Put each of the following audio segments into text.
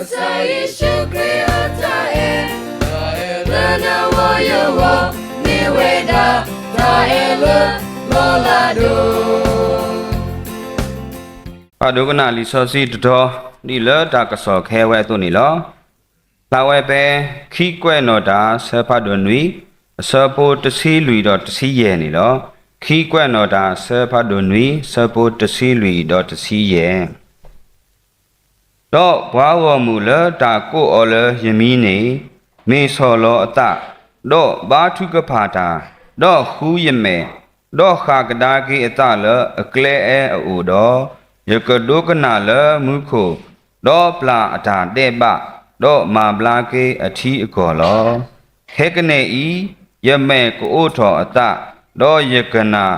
ကစၢ်ယ့ၣ်ၡူးခရံာ်အတၢ်အဲၣ်, တၢ်အဲၣ်လၢနဂီၢ်ယဂီၢ်, မ့ၢ်ဝဲဒၣ်တၢ်အဲၣ်လၢလီၤလးဒိၣ်. ပဒိကနၣ်လံာ်စီဆှံတတီၤ ဒ်လၢတၢ်ကစီၣ်ခဲဝဲအသိးန့ၣ်လီၤ. ဖျါဝဲဖဲ ခံကွဲးနီၣ်တၢ် ဆၢဖးဒိၣ်နွံ, အဆၢဖိတဆံလွံၢ်ဒီးတဆံယဲၢ်န့ၣ်လီၤ. ခံကွဲးနီၣ်တၢ် ဆၢဖးဒိၣ်နွံ, ဆၢဖိတဆံလွံၢ်ဒီးတဆံယဲၢ်. ဒီးပှၤဂီၢ်မုၢ်လၢတၢ်ကိးအီၤလၢယမံၤန့ၣ်, မ့ၢ်ဆီၣ်လီၤအသး, ဒီးဘါထုကဖၣ်တၢ်, ဒီးဃုယမဲာ်, ဒီးဃၣ်ကဒါက့ၤအသးလၢအကျဲအၢအအိၣ်ဒီး, ယကဒိကနၣ်လၢမူခိၣ်, ဒီးပျၢ်အတၢ်ဒဲးဘး, ဒီးမၤဘျါက့ၤအထံအကီၢ်လီၤ. ခဲကနံၣ်အံၤ, ယမဲာ်ကအိးထီၣ်အသး, ဒီးယကနၣ်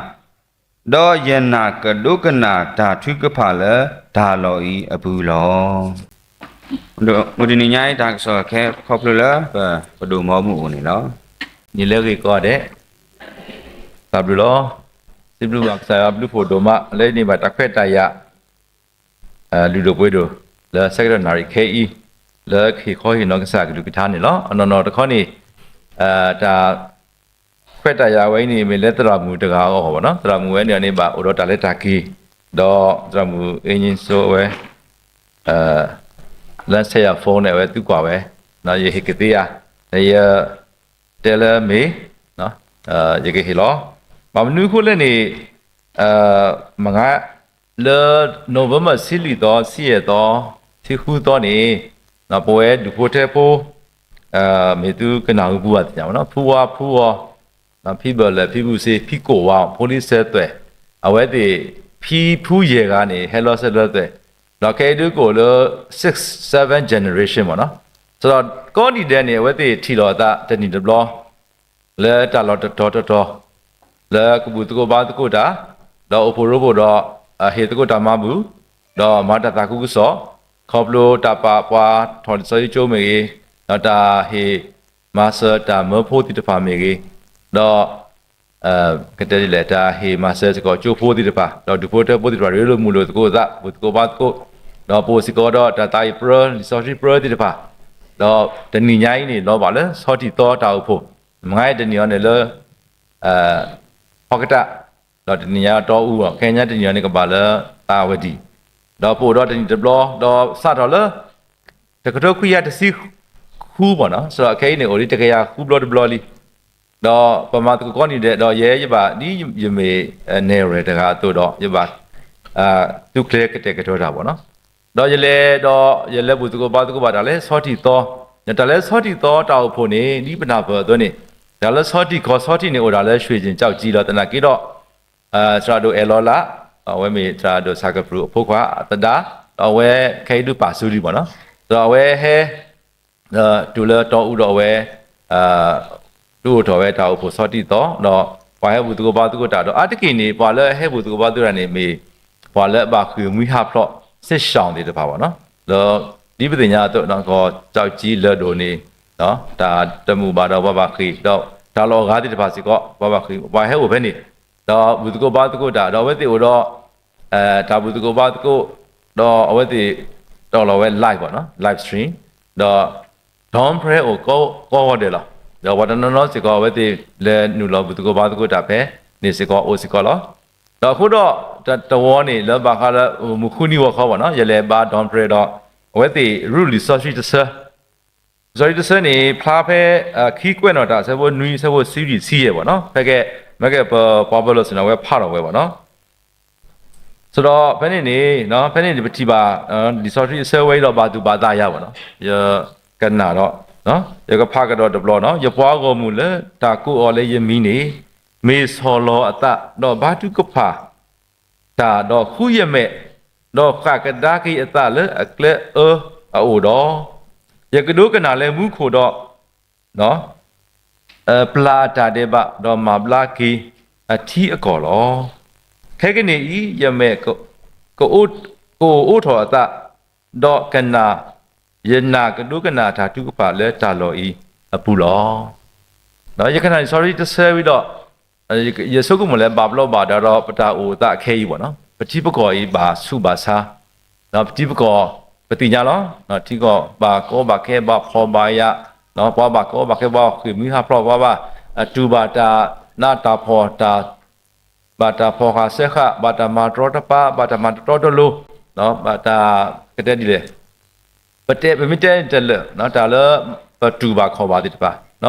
ဒီးယနၢ်ကဒိကနၣ်တၢ်ထုကဖၣ်လၢတၢ်လီၢ်အံၤအပူၤလီၤ. မုၢ်တနံၤညါအံၤတၢ်ကစီၣ်ခဲခီဖျိလၢပပဒိၣ်မီမုၢ်အိၣ်န့ၣ်လီၤ. နံၤလၢအဂ့ၤကိးဂၤဒဲး, တၢ်ဘျုးလီၤ. စံးဘျုးဘၣ်ကစၢ်ယွၤဘျုးဖှိၣ်ဒိၣ်မး လၢန့ၢ်ဘၣ်တၢ်ခွဲးတၢ်ယာ် လုၢ်ဒိၣ်ပှ့ၤဒိၣ် လၢဆၢကတီၢ်နၣ်ရံၣ်ခဲအံၤ လၢကဟ့ၣ်ခီဟ့ၣ်နီၤကစၢ်ကလုၢ်ကထါန့ၣ်လီၤ. အနီၢ်နီၢ်တခီန့ၣ် တၢ်ခွဲးတၢ်ယာ်ဝဲအံၤန့ၣ် မ့ၢ်လၢသရၣ်မုၣ်တဂၤအဂီၢ်ဘၣ်နီၤ. သရၣ်မုၣ်ဝဲန့ၣ်န့ၣ်ဘၣ်အိၣ်ဒီးတၢ်လဲၤတၢ်က့ၤ, ဒီးသရၣ်မုၣ်အ့ၣ်ညံစိဝဲ လၢဆဲးယၤ phone န့ၣ် အဝဲသံကွၢ်ဝဲ, ယဟ့ၣ်ကသ့ဧါ, ယတဲလၢမ့ၢ်, ယကဟ့ၣ်လီၤ. ဘၣ်မနုၤအဃိလဲၣ်န့ၣ် မ့ၢ်ဂ့ၤ လၢ November ဆံလွံၢ်သီ, ဆံယဲၢ်သီ, ဆံဃုသီန့ၣ် ပဝဲဒူၣ်ဖိထၢဖိ မ့ၢ်သုကနၢ်ဟူပူၤဘၣ်သ့ၣ်ညါဘၣ်နီၤ, ဖုဝါ, ဖုအီ, ဖံဘၢၣ်လဲၣ်, ဖံဘူၣ်စ့, ဖံကိၣ်ဝါ, ဖိလံစဲသွဲၣ်, အဝဲသ့ၣ် ဖံဖုယဲၢ်ဂၤန့ၣ် ဟဲလီၤစၢၤလၢသွဲၣ်, ဒီးခဲအံၤဒုးကအိၣ်လၢ six, seven generation မ့ၢ်နီၤ. ဆိုတော့ ကိးနံၤဒဲးန့ၣ် အဝဲသ့ၣ်ထံၣ်လိာ်အသးတနံၣ်တဘျီ လၢတၢ်လီၢ်တတီၤတတီၤ လၢကဘူၣ်သကိးဘါသကိးတၢ်, ဒီးအိၣ်ဖှိၣ်ရိဖှိၣ်ဒီး ဟ့ၣ်သကိးတၢ်မၤဘူၣ်, ဒီးမၤတၢ်သးခုကစီၣ်, ခီဖျိတၢ်ပာ်ပှၤထီၣ်လံာ်စီဆှံကၠိမ့ၢ်ဂ့ၤ, ဒီးတၢ်ဟ့ၣ်မၤစၢၤတၢ်မၢဖိသ့ၣ်တဖၣ်မ့ၢ်ဂ့ၤ, ဒီး ကတဲဒ်လဲၣ် တၢ်ဟ့ၣ်မၤစၢၤစ့ၢ်ကီးကၠိဖိသ့ၣ်တဖၣ်, ဒီးဒူၣ်ဖိထၢဖိသ့ၣ်တဖၣ် ရ့လိာ်မုာ်လိာ်သကိးအသး ဘူၣ်သကိးဘါသကိး, ဒီးပအိၣ်စ့ၢ်ကီးဒီးတၢ်သးအံၤပြၢ လံာ်စီဆှံပြၢသ့ၣ်တဖၣ်, ဒီးတနံၤညါအံၤန့ၣ် လီၤဘၣ်လၢဆီထံၣ်သီတၢ်အိၣ်ဖှိၣ်, မ့ၢ်ဂ့ၤတနံၤအံၤန့ၣ်လၢ ဟီကတၢၣ်, ဒီးတနံၤညါတီအူအီၤ, ခဲညါတနံၤအံၤန့ၣ်ကဘၣ်လၢသးဝဲဒံၣ်, ဒီးပအိၣ်ဒီးတနံၣ်တဘျီ, ဒီးစးထီၣ်လၢ တကထိခွံကယၤတဆံဃုမ့ၢ်နီၤ, ဆိုတော့ ခဲအံၤန့ၣ် အိၣ်ဒံးတကယၤဃုဘျီတဘျီလံ. ဒီးပမၤသကိးကိးနံၤဒဲး ဒီးယဲယဘၣ်ဒ်ယမ့ၢ်နဲၣ်ရွဲၣ်တဂၤအသိးဒီး ယဘၣ် သူကျဲကတဲာ်ကတီၤတၢ်ဘၣ်နီၤ. ဒီးယလဲၤဒီး ယလဲၤဘူၣ်သကိးဘါသကိးဘၣ်တၢ်လၢဆီထံၣ်သီ, တၢ်လၢဆီထံၣ်သီတၢ်အိၣ်ဖှိၣ်န့ၣ် ဒ်ပနၢ်ပၢၢ်အသိးန့ၣ် တၢ်လၢဆီထံၣ်ခီဆီထံၣ်န့ၣ် အိၣ်ဒၣ်လၢ ရွှေကျင် ကျောက်ကြီး လီၤ. သနာ်က့ဒီး သရၣ်ဒိၣ်အဲၣ်လီၤလး, အဝဲမ့ၢ်သရၣ်ဒိၣ်ဆၣ်ကပြုၢ်အဖိခွါအသဒါ, ဒီးအဝဲခဲအံၤဒုးပာ်စုလံမ့ၢ်နီၤ, ဒီးအဝဲဟဲ တုၤလၢတီအူဒီးအဝဲ ဒုးအိၣ်ထီၣ်ဝဲတၢ်အိၣ်ဖှိၣ်ဆီထံၣ်သီ, ဒီးပှၤဟဲဘူၣ်သကိးဘါသကိးတၢ်, ဒီးအါတက့ၢ်န့ၣ် ပှၤလၢအဟဲဘူၣ်သကိးဘါသကိးတၢ်န့ၣ် မ့ၢ်ပှၤလၢအဘၣ်ဃ့ၢ်မှံဟးဖျိး စစ်ရှောင် သ့ၣ်တဖၣ်ဘၣ်နီၤ, ဒီးဒ်ပသ့ၣ်ညါအသိး ကီၢ်ကၠီကၠံလၢၢ်ဒိၣ်န့ၣ် တၢ်တမုာ်ဘၣ်ဒီးပှၤဘၣ်ဃ့ၢ်, ဒီးတၢ်လီၢ်အဂၤသ့ၣ်တဖၣ်စ့ၢ်ကီး ပှၤဘၣ်ဃ့ၢ် ပှၤဟဲအိၣ်ဖဲန့ၣ်, ဒီးဘူၣ်သကိးဘါသကိးတၢ်, ဒီးအဝဲသ့ၣ်အိၣ်ဒီး တၢ်ဘူၣ်သကိးဘါသကိး, ဒီးအဝဲသ့ၣ် တီၢ်လီၤဝဲ live ဘၣ်နီၤ, live stream, ဒီး dorm prayer အိၣ်ကိးဂီၤဒဲးလီၤ. ဒီးပှၤတနီၤနီၤစ့ၢ်ကီး အဝဲသ့ၣ်လဲၤနုာ်လီၤဘူၣ်သကိးဘါသကိးတၢ်ဖဲန့ၣ်စ့ၢ်ကီးအိၣ်စ့ၢ်ကီးလီၤ. ဒီးအဃိဒီး တဝီန့ၣ် လၢဘၣ်ဃးလၢမုၢ်ဃုနံၤဂီၤခီဘၣ်နီၤ, ယလဲၤဘါ dorm prayer ဒီး အဝဲသ့ၣ်ရူၢ်လံာ်စီဆှံတဆၢ လံာ်စီဆှံတဆၢန့ၣ် ဖျါဖဲ ခံကွဲးနီၣ်တၢ် အဆၢဖိနွံ အဆၢဖိဆံလွံၢ် ဆံယဲၢ်ဘၣ်နီၤ, ဖဲကဲ မ့ၢ်ကဲပပှၤဘၢၣ်လီၢ်စ့ၢ်နီၤ အဝဲဖးထီၣ်ဝဲဘၣ်နီၤ. ဆိုတော့ ဖဲန့ၣ်န့ၣ် ဖဲန့ၣ်န့ၣ် ပထံၣ်ဘၣ် လံာ်စီဆှံအဆၢဝဲအံၤဒီး ဘၣ်သူၣ်ဘၣ်သးယၤဘၣ်နီၤ, ယကနၣ်ဒီး ယကဖးကဒီးတဘျီနီၤ, ယပှၤဂီၢ်မုၢ်လၢ တၢ်ကိးအီၤလၢယမံၤန့ၣ် မ့ၢ်ဆီၣ်လီၤအသး ဒီးဘါထုကဖၣ် တၢ်ဒီးဃုယမဲာ်, ဒီးဃၣ်ကဒါက့ၤအသးလၢအကျဲအၢအအိၣ်ဒီး, ယကဒိကနၣ်လၢမူခိၣ်ဒီး ပျၢ်အတၢ်ဒဲးဘး ဒီးမၤဘျါက့ၤအထံအကီၢ်လီၤ. ခဲကနံၣ်အံၤ ယမဲာ်ကအိးထီၣ်အသး, ဒီးကနၣ်, ယနၢ်ကဒိကနၣ်တၢ်ထုကဖၣ်လၢတၢ်လီၢ်အံၤအပူၤလီၤ. ယကနၣ်လံာ်စီဆှံတဆၢဝံၤဒီး ယဆိကမိၣ်လၢဘၣ်ဘျီးဘၣ်ဒါဒီး ပတၢ်အိၣ်သးခဲအံၤဘၣ်နီၤ, ပထံပကီၢ်အံၤဘၣ်ဆူးဘၣ်ဆါ, ဒီးပထံပကီၢ် ပသ့ၣ်ညါလီၤ. ထံကီၢ်ဘၣ်ကီဘၣ်ခဲ ဘၣ်ဖှီၣ်ဘၣ်ယာ်, ပှၤဘၣ်ကီဘၣ်ခဲ ဘၣ်ဃ့ၢ်မှံဟးဖျိး ပှၤဘၣ်တူၢ်ဘၣ်တၢ်နးတၢ်ဖှီၣ်တၢ် ဘၣ်တၢ်ဖီၣ်ဃာ်စၢဃာ် ဘၣ်တၢ်မၤတရီတပါ ဘၣ်တၢ်မၤတတီတလိၤ, ဘၣ်တၢ်ကတဲဒ်လဲၣ်, ပတဲ ပမ့ၢ်တဲတလၢာ် တၢ်လၢပတူၢ်ဘၣ်ခီၣ်ဘၣ်သ့ၣ်တဖၣ်,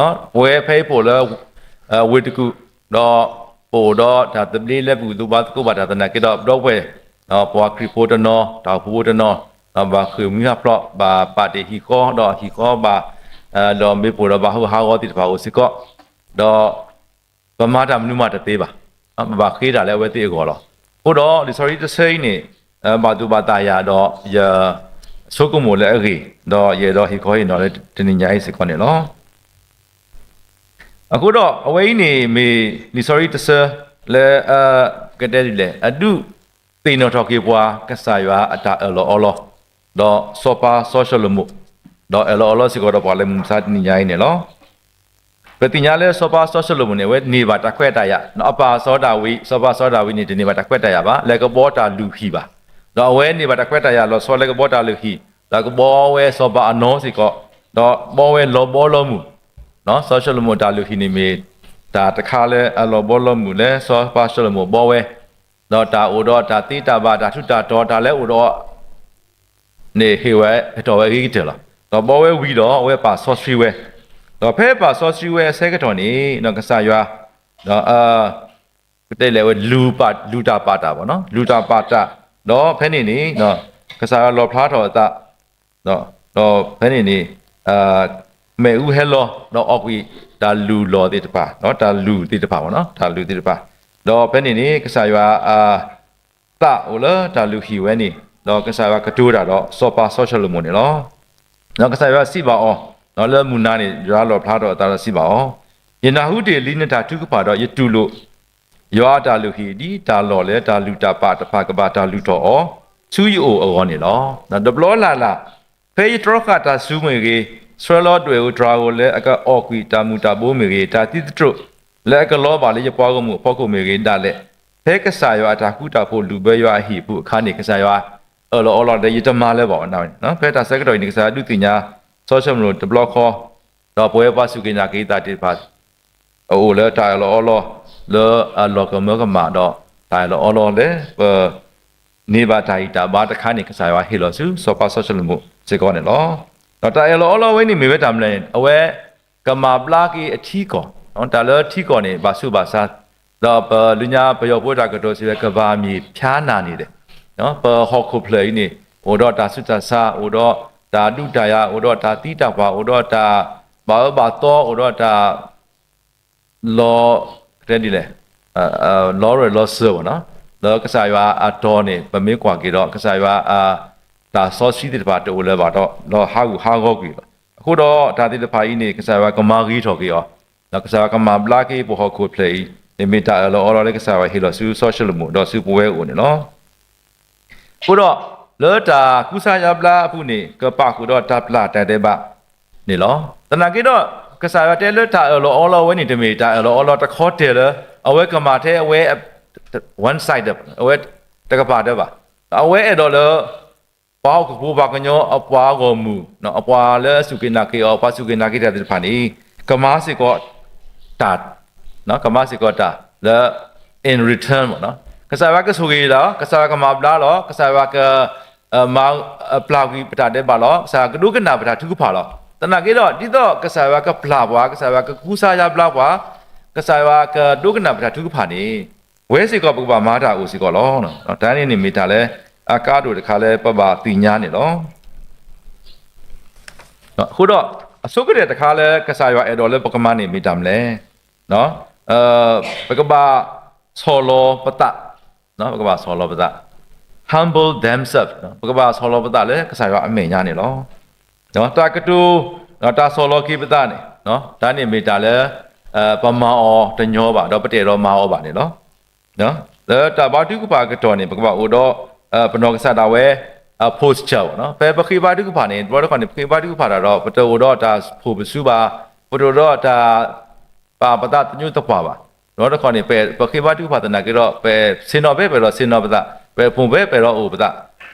ပဝဲဖဲအံၤပအိၣ်လၢ ဝ့ၢ်တကူၣ်, ဒီးပအိၣ်ဒီးတၢ်သဘျ့လၢပဂုၢ်သဘါသကိးဘၣ်တၢ်သနာ်က့ဒီး ပဒီပုၢ်ဝဲၢ် ပှၤခရံာ်ဖိတနီၤ တၢ်အိၣ်ဖှိၣ်ဖိတနီၤ ဘၣ်ဃ့ၢ်မှံဟးဖျိး ဘၣ်ပာ်တ့ၢ်ဟံၣ်ဃီ ဒီးဟံၣ်ဃီဘၣ် ဒီးမ့ၢ်ပအိၣ်ဒီးဘၣ်ဟးဂူာ်ဟးဂီၤသ့ၣ်တဖၣ်အိၣ်စ့ၢ်ကီး, ဒီး ပမၤတၢ်မနုၤမးတသ့ဘၣ်, ပဘၣ်ဃ့တၢ်လၢအဝဲသ့ၣ်အဂီၢ်လီၤ. အဃိဒီးလံာ်စီဆှံတဆၢအံၤန့ၣ် ဘၣ်သူၣ်ဘၣ်သးယၤဒီး ယဆိကမိၣ်လၢအဂ့ၢ်, ဒီးယအဲၣ်ဒိးဟ့ၣ်ခီဟ့ၣ်နီၤလၢတနံၤညါအံၤစ့ၢ်ကီးန့ၣ်လီၤ. အဃိဒီးအဝဲအံၤန့ၣ်မ့ၢ်လံာ်စီဆှံတဆၢလၢ ကတဲဒ်လဲၣ် အဒုးသ့ၣ်နီၣ်ထီၣ်က့ၤပှၤ ကစၢ်ယွၤအတၢ်အၢၣ်လီၤအီလီၤ, ဒီးစီၤပၤစီၤၡလိၤမိၣ်, ဒီးအၢၣ်လီၤအီလီၤစ့ၢ်ကီးဒီးပှၤလၢမုၢ်မဆါတနံၤညါအံၤန့ၣ်လီၤ. ပသ့ၣ်ညါလၢစီၤပၤစီၤၡလိၤမိၣ်န့ၣ် အဝဲန့ၢ်ဘၣ်တၢ်ခွဲးတၢ်ယာ်, အပၢ်စီၤဒၤဝံး, စီၤပၤစီၤဒၤဝံးန့ၣ် တန့ၢ်ဘၣ်တၢ်ခွဲးတၢ်ယာ်ဘၣ် လၢကဘှီတၢ်လုၢ်ဟံၣ်ဘၣ်, ဒီးအဝဲန့ၢ်ဘၣ်တၢ်ခွဲးတၢ်ယာ်လီၤဆီလၢကဘှီတၢ်လုၢ်ဟံၣ်, ဒီးကဘှီဝဲစီၤပၤအနီစ့ၢ်ကီး, ဒီးဘှီဝဲလီၤဘီလီၤမုၢ်, စီၤၡလိၤမိၣ်တၢ်လုၢ်ဟံၣ်န့ၣ်မ့ၢ် တၢ်တခါလၢအလီၤဘီလီၤမုၢ်လၢစီၤပၤၡလိၤမိၣ်ဘှီဝဲ, ဒီးတၢ်အိၣ်ဒီးတၢ်သ့တၢ်ဘၣ် တၢ်ထူးတၢ်တီၤ တၢ်လၢအိၣ်ဒီး န့ၣ်ဟ့ၣ်ဝဲဟဲထီၣ်ဝဲအဂ့ၤကတၢၢ်လီၤ. ဒီးဘှီဝဲဝံၤဒီး အဝဲပာ်စီဆှံဝဲ, ဒီးဖဲပာ်စီဆှံဝဲအဆၢကတီၢ်န့ၣ် ဒီးကစၢ်ယွၤ ဒီး ကတဲလဲၣ်ဝဲ လူၤတၢ်ပာ်တၢ်ဘၣ်နီၤ, လူၤတၢ်ပာ်တၢ်, ဒီးဖဲန့ၣ်န့ၣ် ကစၢ်ယွၤလီၣ်ဖျါထီၣ်အသး, ဒီးဖဲန့ၣ်န့ၣ် မ့ၣ်အူဟဲလီၤ ဒီးအီၣ်ကွံာ်တၢ်လုၢ်လီၢ်သ့ၣ်တဖၣ်, တၢ်လုၢ်သ့ၣ်တဖၣ်, တၢ်လုၢ်သ့ၣ်တဖၣ်, ဒီးဖဲန့ၣ်န့ၣ် ကစၢ်ယွၤအ သးအိၣ်လၢတၢ်လုၢ်ဟံၣ်ဝဲန့ၣ်, ဒီးကစၢ်ယွၤကတိၤတၢ်ဒီးစီၤပၤစီၤၡလိၤမိၣ်န့ၣ်လီၤ. ဒီးကစၢ်ယွၤစံးဘၣ်အီၤ, ဒီးလၢမုၢ်နၤန့ၣ် ယွၤလီၣ်ဖျါထီၣ်အသးဒီးစံးဘၣ်အီၤ, ယနၢ်ဟူတ့ၢ်လံနတၢ်ထုကဖၣ်ဒီး ယတူၢ်လိာ် ယွၤအတၢ်လုၢ်ဟံၣ် ဒ်တၢ်လီၢ်လၢတၢ်လုၢ်တၢ်ပာ်တဖၣ်ကဘၣ်တၢ်လုၢ်ထီၣ်အီၤ ဆူယအိၣ်အဂီၢ်န့ၣ်လီၤ. တဘျီလၢ်လၢ် ဖဲယတြီဃာ်တၢ်စူၤမ့ၢ်ဂ့ၤ, ဆှၢလီၤဒွဲၣ်အူတြၤဧိၤလၢအကအီၣ်ကွံာ်တၢ်မုာ်တၢ်ဘိမ့ၢ်ဂ့ၤ, တၢ်သံသတြိာ်လၢအကလီဘၣ်လၢယပှၤဂီၢ်မုၢ်အဖီခိၣ်မ့ၢ်ဂ့ၤ, ဒၣ်လဲာ် ဖဲကစၢ်ယွၤအတၢ်ဃူတၢ်ဖိးလုၢ်ဘၢယွၤအဟံၣ်အပူၤအခါန့ၣ် ကစၢ်ယွၤအၢၣ်လီၤအီလီၤဒီး ယတမၤလၢၤဘၣ်ဝဲန့ၣ်. ဖဲတၢ်ဆၢကတီၢ်အံၤန့ၣ် ကစၢ်ယွၤဒုးသ့ၣ်ညါ စီၤၡလိၤမိၣ်တဘျီဃီ, ဒီးပဝဲပှၤစူၢ်က့ၤနာ်က့ၤသးသ့ၣ်တဖၣ် အအိၣ်လၢတၢ်အၢၣ်လီၤအီလီၤ လၢအလီၢ်ကမၢကမၣ်ဒီး တၢ်အၢၣ်လီၤအီလီၤလၢပ န့ၢ်ဘၣ်တၢ်ဂံၢ်တၢ်ဘါတခါန့ၣ် ကစၢ်ယွၤဟ့ၣ်လီၤဆူစီၤပၤစီၤၡလိၤမိၣ်စ့ၢ်ကီးန့ၣ်လီၤ. ဒီးတၢ်အၢၣ်လီၤအီလီၤဝဲန့ၣ်မ့ၢ်ဝဲတၢ်မနုၤလဲၣ်န့ၣ် အဝဲကမၤဘျါက့ၤအထံကီၢ်, တၢ်လၢထံကီၢ်န့ၣ် ဘၣ်ဆူးဘၣ်ဆါ, ဒီးပလၢညါပယီၤဖိတၢ်ကတိၤစံးဝဲ ကမ္ဘာမြေဖျားနာနေတယ်, ပဟီၣ်ခိၣ်ဖျၢၣ်အံၤန့ၣ် အိၣ်ဒီးတၢ်ဆူးတၢ်ဆါ, အိၣ်ဒီးတၢ်ဒုးတၢ်ယၤ, အိၣ်ဒီးတၢ်သံတၢ်ပှၢ်, အိၣ်ဒီးတၢ်ဘၣ်အၢဘၣ်သီ, အိၣ်ဒီးတၢ် လီၤ ကတဲဒ်လဲၣ်, လီၤရၢၢ်လီၤစၢၤဘၣ်နီၤ, လၢကစၢ်ယွၤအတီၤန့ၣ် ပမ့ၢ်ကွၢ်က့ၤဒီး ကစၢ်ယွၤအတၢ်စီဆှံသ့ၣ်တဖၣ်တအိၣ်လၢၤဘၣ်ဒီး လီၤဟးဂူာ်ဟးဂီၤကွံာ်လီၤ. အဃိဒီးတၢ်သ့ၣ်တဖၣ်အံၤန့ၣ် ကစၢ်ယွၤကမၤဂ့ၤထီၣ်က့ၤအီၤ, ဒီးကစၢ်ယွၤကမၤဘျါက့ၤပဟီၣ်ခိၣ်ဖျၢၣ်အံၤ, န့ၣ်မ့ၢ်တၢ်အၢၣ်လီၤအီလီၤလၢကစၢ်ယွၤဟ့ၣ်လီၤဆူစီၤၡလိၤမိၣ်ဒီးဆူပဝဲအအိၣ်န့ၣ်လီၤ. အဃိဒီး လၢတၢ်ကူစါယါဘျါအပူၤန့ၣ် ကပာ်ဃုာ်ဒီးတၢ်ပျၢ်တၢ်ဒဲးဘးန့ၣ်လီၤ. သနာ်က့ဒီး ကစၢ်ယွၤတဲလၢတၢ်အၢၣ်လီၤအီလီၤဝဲန့ၣ် တမ့ၢ်တၢ်အၢၣ်လီၤအီလီၤတခီတဲာ်လၢ အဝဲကမၤထဲအဝဲ one sided အဝဲတကပၤတၢၢ်ဘၣ်. အဝဲအဲၣ်ဒိးလၢ ပှၤဟီၣ်ခိၣ်ဖိပှၤကညီအပှၤဂီၢ်မုၢ် အပှၤလၢအစူၢ်က့ၤနာ်က့ၤအီၤ ပှၤစူၢ်က့ၤနာ်က့ၤတၢ်သ့ၣ်တဖၣ်န့ၣ် ကမၤစ့ၢ်ကီးတၢ် ကမၤစ့ၢ်ကီးတၢ်လၢ in return မ့ၢ်နီၤ, ကစၢ်ယွၤကဆိၣ်ဂ့ၤလီၤ, ကစၢ်ယွၤကမၤဘျါလီၤ, ကစၢ်ယွၤက မၤပျၢ်ကွံာ်ပတၢ်ဒဲးဘးလီၤ, ကစၢ်ယွၤကဒိကနၣ်ပတၢ်ထုကဖၣ်လီၤ. သနာ်က့ဒီး ဒ်သိးကစၢ်ယွၤကပျၢ်ပှၤ, ကစၢ်ယွၤကကူစါယါဘျါပှၤ, ကစၢ်ယွၤကဒိကနၣ်ပတၢ်ထုကဖၣ်န့ၣ် ဝဲစ့ၢ်ကီးပကဘၣ်မၤတၢ်အိၣ်စ့ၢ်ကီးလီၤ. တၢ်န့ၣ်န့ၣ်မ့ၢ်တၢ်လၢအကါဒိၣ်တခါလၢပဘၣ်သ့ၣ်ညါန့ၣ်လီၤ. အဃိဒီး အဆိကတၢၢ်တခါလၢကစၢ်ယွၤအဲၣ်ဒိးလၢပကမၤန့ၣ်မ့ၢ်တၢ်မနုၤလဲၣ်, ပကဘၣ်ဆီၣ်လီၤပသး, ပကဘၣ်ဆီၣ်လီၤပသး, humble themselves, ပကဘၣ်ဆီၣ်လီၤပသးလၢကစၢ်ယွၤအမဲာ်ညါန့ၣ်လီၤ. တၢ်ကတိၤ, တၢ်ဆီၣ်လီၤက့ၤပသးန့ၣ်, တၢ်န့ၣ်မ့ၢ်တၢ်လၢ ပမၤအီၤတညီဘၣ် ဒီးပတအဲၣ်ဒိးမၤအီၤဘၣ်န့ၣ်လီၤ. လၢတၢ်ဘါထုကဖၣ်အကတီၢ်န့ၣ် ပကဘၣ်အိၣ်ဒီး ပနီၢ်ကစၢ်ဒၣ်ဝဲ posture ဘၣ်နီၤ, ဖဲပဃ့ဘါထုကဖၣ်န့ၣ် တဘျီတခီၣ်န့ၣ် ပဃ့ဘါထုကဖၣ်တၢ်ဒီး ပတအိၣ်ဒီးတၢ်ဖိၣ်ပစုဘၣ်, ပတအိၣ်ဒီးတၢ် ပာ်ပသးသညူးသပှၢ်ဘၣ်. တဘျီတခီၣ်န့ၣ် ပ ပဃ့ဘါထုကဖၣ်သနာ်က့ဒီး ပဆ့ၣ်နီၤဖဲပအဲၣ်ဒိးဆ့ၣ်နီၤပသး, ပအိၣ်ဖှိၣ်ဖဲပအဲၣ်ဒိးအိၣ်ပသး,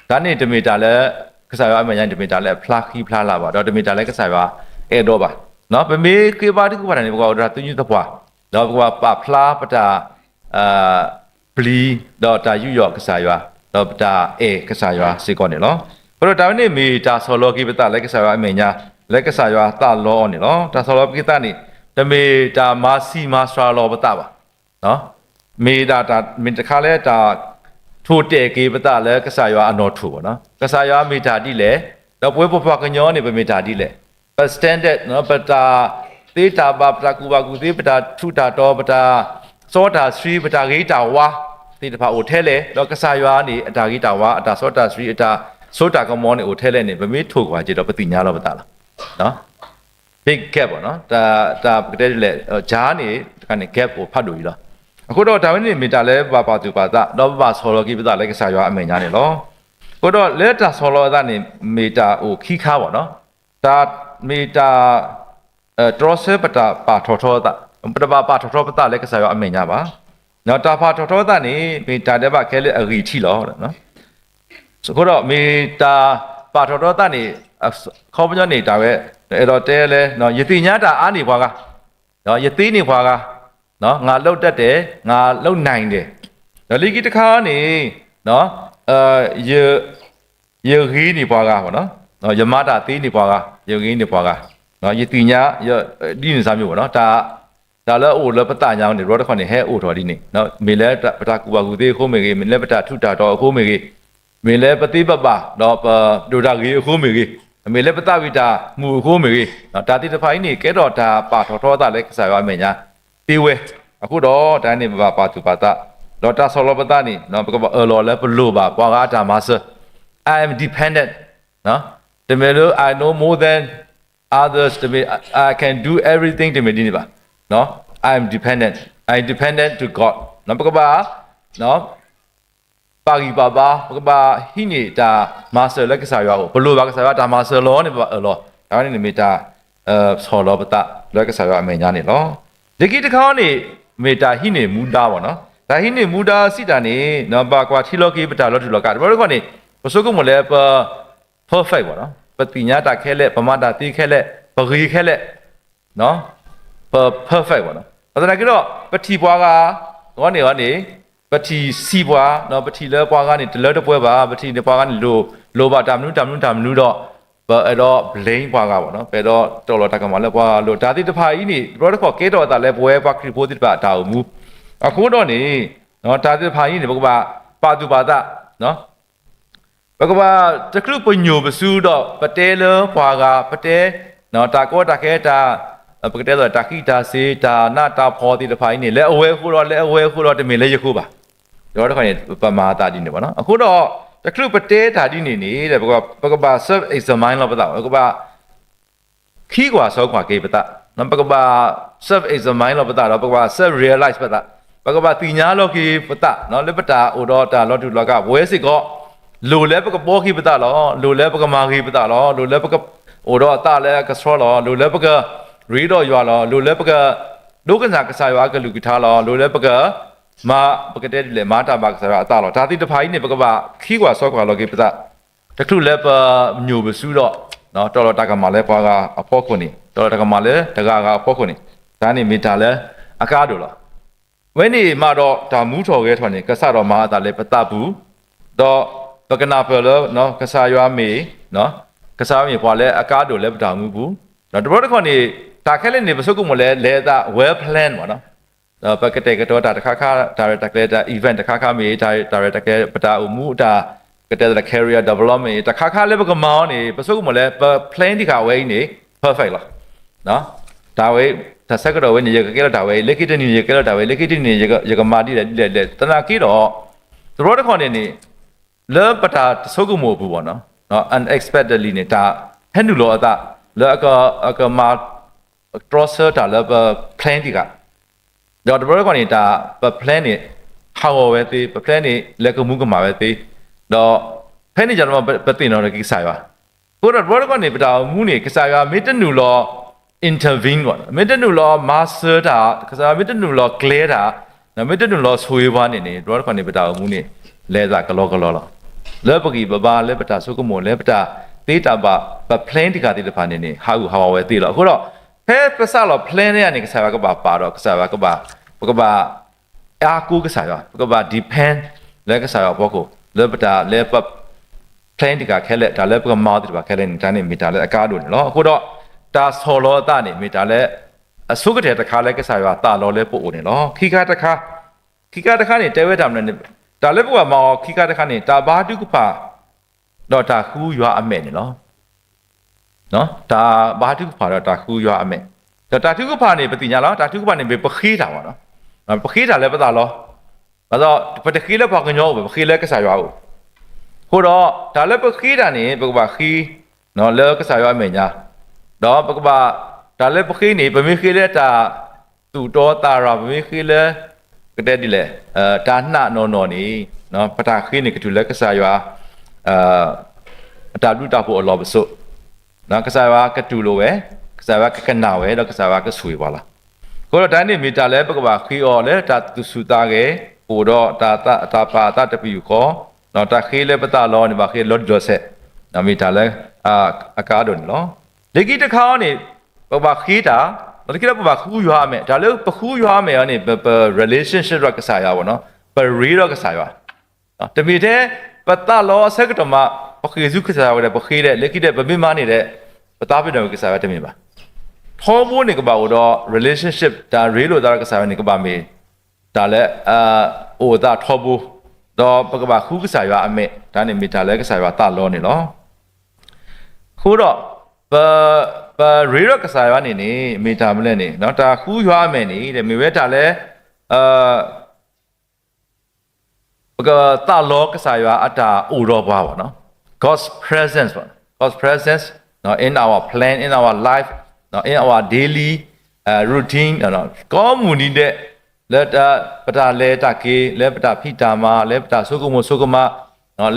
တၢ်န့ၣ်တမ့ၢ်တၢ်လၢ ကစၢ်ယွၤအမဲာ်ညါန့ၣ် တမ့ၢ်တၢ်လၢအဖျါဃံဖျါလၤဘၣ်, ဒီးတမ့ၢ်တၢ်လၢကစၢ်ယွၤအဲၣ်ဒိးဘၣ်. ပမ့ၢ်ဃ့ဘါထုကဖၣ်တၢ်န့ၣ် ပကဘၣ်အိၣ်ဒီးတၢ်သညူးသပှၢ်, ဒီးပကဘၣ်ပာ်ဖျါပတၢ် ပျံၤ, ဒီးတၢ်ယူးယီၣ်ကစၢ်ယွၤ, ဒီးပတၢ်အဲၣ်ကစၢ်ယွၤစ့ၢ်ကီးန့ၣ်လီၤ. အဃိဒီးတၢ်ဝဲန့ၣ်မ့ၢ်တၢ်ဆီၣ်လီၤက့ၤပသးလၢကစၢ်ယွၤအမဲာ်ညါ, လၢကစၢ်ယွၤသးလီအီၤန့ၣ်လီၤ. တၢ်ဆီၣ်လီၤက့ၤသးန့ၣ် တမ့ၢ်တၢ်မၤဆံးမၤစှၤလီၤပသးဘၣ်. မ့ၢ်ဒၣ်တၢ် မ့ၢ်တခါလၢတၢ်ထိၣ်တဲာ်က့ၤပသးလၢကစၢ်ယွၤအနီၣ်ထိၣ်ဘၣ်နီၤ. ကစၢ်ယွၤမ့ၢ်တၢ်ဒ်လဲၣ်, ဒီးပဝဲပပှၤကညီန့ၣ် ပမ့ၢ်တၢ်ဒ်လဲၣ်, ပ standard နီၤ, ပတၢ်သ့တၢ်ဘၣ်, ပတၢ်ကူၣ်ဘၣ်ကူၣ်သ့, ပတၢ်ထူးတၢ်တီၤ, ပတၢ်စီတၢ်ဆှံ, ပတၢ်ဂ့ၤတၢ်ဝါသ့ၣ်တဖၣ်အိၣ်ထဲလဲၣ်, ဒီးကစၢ်ယွၤန့ၣ် အတၢ်ဂ့ၤတၢ်ဝါ, အတၢ်စီတၢ်ဆှံ, အတၢ်စိတၢ်ကမီၤန့ၣ်အိၣ်ထဲလဲၣ်န့ၣ် ပမ့ၢ်ထိၣ်ကွၢ်က့ၤဒီး ပသ့ၣ်ညါလီၤပသးလီၤ. Big gap ဘၣ်နီၤ, တၢ်ပကတဲဒ်လဲၣ်, ကၢ်န့ၣ် တခါန့ၣ် gap အိၣ်ဖးဒိၣ်အံၤလီၤ. အဃိဒီးတၢ်ဝဲန့ၣ်မ့ၢ်တၢ်လၢပဘၣ်ပာ်သူၣ်ပာ်သး, ဒီးပဘၣ်ဆီၣ်လီၤက့ၤပသးလၢကစၢ်ယွၤအမဲာ်ညါန့ၣ်လီၤ. အဃိဒီးလၢတၢ်ဆီၣ်လီၤအသးန့ၣ် မ့ၢ်တၢ်အိၣ်ခံခါဘၣ်နီၤ. တၢ်မ့ၢ်တၢ် တြီဆၢပတၢ်ပာ်ထီၣ်ထီအသး, ပတဘၣ်ပာ်ထီၣ်ထီပသးလၢကစၢ်ယွၤအမဲာ်ညါဘၣ်. တၢ်ပာ်ထီၣ်ထီသးန့ၣ် မ့ၢ်တၢ်ဒဲးဘးခဲလၢာ်အဂံၢ်ထံးလီၤ. အဃိဒီးမ့ၢ်တၢ်ပာ်ထီၣ်ထီသးန့ၣ် အခီပညီန့ၣ် တၢ်ဝဲ အဲၣ်ဒိးတဲလၢ ယသ့ၣ်ညါတၢ်အါန့ၢ်ပှၤဂၤ, ယသ့န့ၢ်ပှၤဂၤ, ငါလုပ်တတ်တယ်, ငါလုပ်နိုင်တယ်, ဒီးလၢခံတခါန့ၣ် ယဂ့ၤန့ၢ်ပှၤဂၤ, ယမၤတၢ်သ့န့ၢ်ပှၤဂၤ, ယဂ့ၤန့ၢ်ပှၤဂၤ, ယသ့ၣ်ညါ ဒ်န့ၣ်စၢ်မ့ၢ်ဘၣ်နီၤ. တၢ်လၢအအိၣ်လၢပသးညါန့ၣ် တဘျီတခီၣ်န့ၣ် ဟဲအိၣ်ထီၣ်ဒ်န့ၣ်, မ့ၢ်လၢပတၢ်ကူၣ်ဘၣ်ကူၣ်သ့အဃိမ့ၢ်ဂ့ၤ, မ့ၢ်လၢပတၢ်ထူးတၢ်တီၤအဃိမ့ၢ်ဂ့ၤ, မ့ၢ်လၢပသ့ပဘၣ် ဒီးပဒိၣ်တၢ်ဂ့ၤအဃိမ့ၢ်ဂ့ၤ, မ့ၢ်လၢပသးဝံၣ်တၢ်မုာ်အဃိမ့ၢ်ဂ့ၤ, တၢ်သ့ၣ်တဖၣ်အံၤန့ၣ် ကဲထီၣ်တၢ်ပာ်ထီၣ်ထီသးလၢကစၢ်ယွၤအမဲာ်ညါသ့ဝဲ. အဃိဒီးတၢ်န့ၣ် ပဘၣ်ပာ်သူၣ်ပာ်သး, ဒီးတၢ်ဆီၣ်လီၤပသးန့ၣ် ပကဘၣ်အၢၣ်လီၤလၢပလိၣ်ဘၣ်ပှၤဂၤအတၢ်မၤစၢၤ. I am dependent. တမ့ၢ်လၢ I know more than others, တမ့ၢ် I can do everything, တမ့ၢ်ဒ်န့ၣ်ဘၣ်. I am dependent, I am dependent to God. ပကဘၣ် ပာ်ဂံၢ်ပာ်ဘါ, ပကဘၣ်ဟံးန့ၢ်တၢ်မၤစၢၤလၢကစၢ်ယွၤအအိၣ်, ပလိၣ်ဘၣ်ကစၢ်ယွၤတၢ်မၤစၢၤလီၤန့ၣ် ပဘၣ်အၢၣ်လီၤ. တၢ်ဝဲန့ၣ်န့ၣ်မ့ၢ်တၢ် ဆီၣ်လီၤပသးလၢကစၢ်ယွၤအမဲာ်ညါန့ၣ်လီၤ. လၢခံတခါန့ၣ် မ့ၢ်တၢ်ဟံးန့ၢ်မူဒါဘၣ်နီၤ. တၢ်ဟံးန့ၢ်မူဒါစံးတၢ်န့ၣ် ဘၣ်ကွၢ်ထံလီၤက့ၤပတၢ်လီၤတူာ်လီၤကာ်, တဘျီတခီၣ်န့ၣ် ပဆိကမိၣ်လၢပ perfect ဘၣ်နီၤ, ပသ့ၣ်ညါတၢ်ခဲလၢာ်, ပမၤတၢ်သ့ခဲလၢာ်, ပဂ့ၤခဲလၢာ်, ပ perfect ဘၣ်နီၤ. ဘၣ်ဆၣ်သနာ်က့ဒီး ပထံၣ်ပှၤဂၤအဂီၢ်န့ၣ်န့ၣ် ပထံၣ်ဆံးပှၤ, ပထံၣ်လၢပှၤဂၤန့ၣ် တလၢတပှဲၤဘၣ်, ပထံၣ်န့ၢ်ပှၤဂၤန့ၣ် လိၣ်ဘၣ်တၢ်မနုၤတၢ်မနုၤတၢ်မနုၤဒီး ပအဲၣ်ဒိး blame ပှၤဂၤဘၣ်နီၤ, ပအဲၣ်ဒိးတီၢ်လီၤတၢ်ကမၣ်လၢပှၤဂၤအလိၤ, တၢ်သ့ၣ်တဖၣ်အံၤန့ၣ် တဘျီတခီၣ်ကဲထီၣ်အသးလၢပဝဲပှၤခရံာ်ဖိသ့ၣ်တဖၣ်အတၢ်အိၣ်မူ. အဃိဒီးန့ၣ် တၢ်သ့ၣ်တဖၣ်အံၤန့ၣ် ပကဘၣ်ပာ်သူၣ်ပာ်သး ပကဘၣ်တချုးပညိၣ်ပစုဒီး ပတဲလၢပှၤဂၤ, ပတဲ တၢ်ကီတၢ်ခဲ တၢ် ပကတဲသိးတၢ်ဃံးတၢ်စ့ၤ တၢ်နးတၢ်ဖှီၣ်သ့ၣ်တဖၣ်အံၤန့ၣ် လၢအဝဲအဃိဒီး လၢအဝဲအဃိဒီး တမ့ၢ်လၢယဃိဘၣ်. ဒီးတခီန့ၣ် ပမၤအသးဒ်န့ၣ်ဘၣ်နီၤ. အဃိဒီး တချုးပတဲတၢ်ဒ်န့ၣ်န့ၣ် ပကဘၣ် self examine လီၤပသး, ပကဘၣ် ခံကွၢ်ဆၢကွၢ်က့ၤပသး, ပကဘၣ် self examine လီၤပသးဒီး ပကဘၣ် self realize ပသး, ပကဘၣ်သ့ၣ်ညါလီၤက့ၤပသး လၢပတၢ်အိၣ်ဒီးတၢ်လီၤတူာ်လီၤကာ် ပဝဲစ့ၢ်ကီး လိၣ်လၢပကဘှီက့ၤပသးလီၤ, လိၣ်လၢပကမၤဂ့ၤပသးလီၤ, လိၣ်လၢပကအိၣ်ဒီးအသးလၢအကဆှီလီၤ, လိၣ်လၢပကရ့ဒီးယွၤလီၤ, လိၣ်လၢပက ဒိကနၣ်ကစၢ်ယွၤအကလုၢ်ကထါလီၤ, လိၣ်လၢပက မၤ ပကတဲဒ်လဲၣ် မၤတၢ်ဘၣ်ကစၢ်ယွၤအသးလီၤ. တၢ်သ့ၣ်တဖၣ်အံၤန့ၣ် ပကဘၣ်ခံကွၢ်ဆၢကွၢ်လီၤက့ၤပသး တချုးလၢပညိၣ်ပစုဒီး တီၢ်လီၤတၢ်ကမၣ်လၢပှၤဂၤအဖီခိၣ်န့ၣ်, တီၢ်လီၤတၢ်ကမၣ်လၢတဂၤဂၤအဖီခိၣ်န့ၣ်, တၢ်န့ၣ်မ့ၢ်တၢ်လၢအကါဒိၣ်လီၤ. ဝဲန့ၣ်မးဒီးတၢ်မူထီၣ်ဂဲၤထီၣ်န့ၣ် ကစးထီၣ်မၤအသးလၢပသးပူၤ, ဒီးပကနၢ်ပၢၢ်လၢ ကစၢ်ယွၤမ့ၢ်, ကစၢ်ယွၤမ့ၢ်ပှၤလၢအကါဒိၣ်လၢပတၢ်အိၣ်မူပူၤ, ဒီးတဘျီတခီၣ်န့ၣ် တၢ်ခဲလၢာ်န့ၣ် ပဆိကမိၣ်လၢ လဲၤအသး well plan ဘၣ်နီၤ. ဒီးပကတဲာ်ကတီၤတၢ်တခါခါ, တၢ်ရဲၣ်တၢ်ကျဲၤ တၢ် event တခါခါမ့ၢ်ဂ့ၤ, တၢ်ရဲၣ်တၢ်ကျဲၤ ပတၢ်အိၣ်မူ တၢ် ပကတဲာ်ကတီၤ career development တခါခါလၢပကမၤအီၤန့ၣ် ပဆိကမိၣ်လၢ ပ plan တခါအဝဲအံၤန့ၣ် perfect လီၤ. တၢ်ဝဲ တၢ်ဆၢကတီၢ်ဝဲန့ၣ် ယကကဲထီၣ်တၢ်ဝဲအံၤ, လၢခံတနံၤန့ၣ် ယကကဲထီၣ်တၢ်ဝဲအံၤ, လၢခံတနံၤန့ၣ် ယကမၤဒ်လဲၣ်ဒ်လဲၣ်ဒ်လဲၣ်, သနာ်က့ဒီး တဘျီတခီၣ်န့ၣ်န့ၣ် လၢပတၢ်တဆိကမိၣ်အပူၤဘၣ်နီၤ, unexpectedly န့ၣ် တၢ်ဟဲနုာ်လီၤအသး လၢအကမၤ တြီဆၢတၢ်လၢပ plan တခါ, ဒီးတဘျီတခီၣ်န့ၣ် တၢ်ပ plan န့ၣ် ဟးဂီၤဝဲသ့, ပ plan န့ၣ် လဲၤကမူၤကမၣ်ဝဲသ့, ဒီးဖဲန့ၣ်ယၤတမံၤ ပသ့ၣ်နီၣ်ထီၣ်က့ၤကစၢ်ယွၤ, အဃိဒီးတဘျီတခီၣ်န့ၣ် ပတၢ်အိၣ်မူန့ၣ် ကစၢ်ယွၤမ့ၢ်တနုာ်လီၤ intervene ဘၣ်, မ့ၢ်တနုာ်လီၤမၤစၢၤတၢ်, ကစၢ်ယွၤမ့ၢ်တနုာ်လီၤကျဲၤတၢ်, မ့ၢ်တနုာ်လီၤဆိၣ်ဂ့ၤပှၤန့ၣ်န့ၣ် တဘျီတခီၣ်န့ၣ် ပတၢ်အိၣ်မူန့ၣ် လဲၤအသးကလီကလီလီၤ. လၢပဂံၢ်ပဘါ လၢပတၢ်ဆိကမိၣ် လၢပတၢ်သ့တၢ်ဘၣ် ပ plan တခါသ့ၣ်တဖၣ်န့ၣ်န့ၣ် ဟးဂူာ်ဟးဂီၤဝဲသ့လီၤ. အဃိဒီး ဖဲပစးလီၤ plan န့ၣ်န့ၣ် ကစၢ်ယွၤကဘၣ်ပာ်ဒီး ကစၢ်ယွၤကဘၣ် ပကဘၣ် အါကိးကစၢ်ယွၤ, ပကဘၣ် depend လၢကစၢ်ယွၤအဖီခိၣ် လၢပတၢ်လၢပ plan တခါခဲလၢာ် တၢ်လၢပကမၤအီၤသ့ၣ်တဖၣ်ခဲလၢာ်န့ၣ် တၢ်န့ၣ်မ့ၢ်တၢ်လၢအကါဒိၣ်န့ၣ်လီၤ. အဃိဒီး တၢ်ဆီၣ်လီၤအသးန့ၣ် မ့ၢ်တၢ်လၢ အဆိကတၢၢ်တခါလၢကစၢ်ယွၤသးလီလၢပအိၣ်န့ၣ်လီၤ. ခံခါတခါ, ခံခါတခါန့ၣ် တဲဝဲတၢ်မနုၤန့ၣ် တၢ်လၢပကဘၣ်မၤအီၤခံခါတခါန့ၣ် တၢ်ဘါထုကဖၣ် ဒီးတၢ်ဃုယွၤအမဲာ်န့ၣ်လီၤ. တၢ်ဘါထုကဖၣ်ဒီးတၢ်ဃုယွၤအမဲာ်, ဒီးတၢ်ထုကဖၣ်န့ၣ် ပသ့ၣ်ညါလီၤ. တၢ်ထုကဖၣ်န့ၣ်မ့ၢ်ပဃ့တၢ်ဘၣ်နီၤ, ပဃ့တၢ်လၢပသးလီ, ဘၣ်ဆၣ်ပတဃ့လၢပှၤကညီအိၣ်ဘၣ်, ပဃ့လၢကစၢ်ယွၤအိၣ်. အဃိဒီး တၢ်လၢပဃ့တၢ်န့ၣ် ပကဘၣ်ဃ့ လၢကစၢ်ယွၤအမဲာ်ညါ, ဒီးပကဘၣ် တၢ်လၢပဃ့န့ၣ် ပမ့ၢ်ဃ့လၢတၢ်သူၣ်တီသးရၤ ပမ့ၢ်ဃ့လၢ ကတဲဒ်လဲၣ် တၢ်နာ်နီၢ်နီၢ်န့ၣ် ပတၢ်ဃ့န့ၣ်ကတုၤလၢကစၢ်ယွၤ အတၢ်ဘျုးတၢ်ဖှိၣ်အလီၢ်ပစိာ်, ကစၢ်ယွၤကတူၢ်လိာ်ဝဲ, ကစၢ်ယွၤကကနၣ်ဝဲ ဒီးကစၢ်ယွၤကဆိၣ်ဂ့ၤပှၤလီၤ. အဃိဒီးတၢ်န့ၣ်မ့ၢ်တၢ်လၢ ပကဘၣ်ဃ့အီၤလၢတၢ်သူၣ်ဆူၣ်သးဂဲၤ, အိၣ်ဒီးတၢ်ပာ်အသးတပယူာ်ဃီ, တၢ်ဃ့လၢပသးလီန့ၣ် ဘၣ်ဃ့လီၤတံၢ်လီၤဆဲး, မ့ၢ်တၢ်လၢ အကါဒိၣ်န့ၣ်လီၤ. လၢခံတခါအံၤန့ၣ် ပကဘၣ်ဃ့တၢ်, ဒီးလၢခံဒီးပဘၣ်ဃုယွၤအမဲာ်, တၢ်လၢပဃုယွၤအမဲာ်အံၤန့ၣ် ပ ပ relationship ဒီးကစၢ်ယွၤဘၣ်နီၤ, ပရ့ဒီးကစၢ်ယွၤ တမ့ၢ်ထဲ ပသးလီအဆၢကတီၢ်မး ပဃ့ၢ်ဆူကစၢ်ယွၤဝဲဒီး ပဃ့ဒီး လၢခံဒီး ပမ့ၢ်မၤန့ၢ်ဒီး ပသးပ့ၤနီၣ်ကစၢ်ယွၤတမ့ၢ်ဘၣ်. ထီဘိန့ၣ်ကဘၣ်အိၣ်ဒီး relationship တၢ်ရ့လိာ်သးဒီးကစၢ်ယွၤန့ၣ် ကဘၣ်မ့ၢ်တၢ်လၢ အိၣ်အသးထီဘိ, ဒီးပကဘၣ်ဃုကစၢ်ယွၤအမဲာ်, တၢ်န့ၣ်မ့ၢ်တၢ်လၢကစၢ်ယွၤသးလီန့ၣ်လီၤ. အဃိဒီး ပ ပရ့ဒီးကစၢ်ယွၤန့ၣ်န့ၣ် မ့ၢ်တၢ်မနုၤလဲၣ်န့ၣ် တၢ်ဃုယွၤအမဲာ်န့ၣ် မ့ၢ်ဝဲတၢ်လၢ ပကသးလီကစၢ်ယွၤအတၢ်အိၣ်ဒီးပှၤဘၣ်နီၤ, God's presence, God's presence in our plan, in our life, in our daily routine, ကိးမုၢ်နံၤဒဲး လၢပတၢ်လဲၤတၢ်က့ၤ, လၢပတၢ်ဖံးတၢ်မၤ, လၢပတၢ်ဆိကမိၣ်ဆိကမး,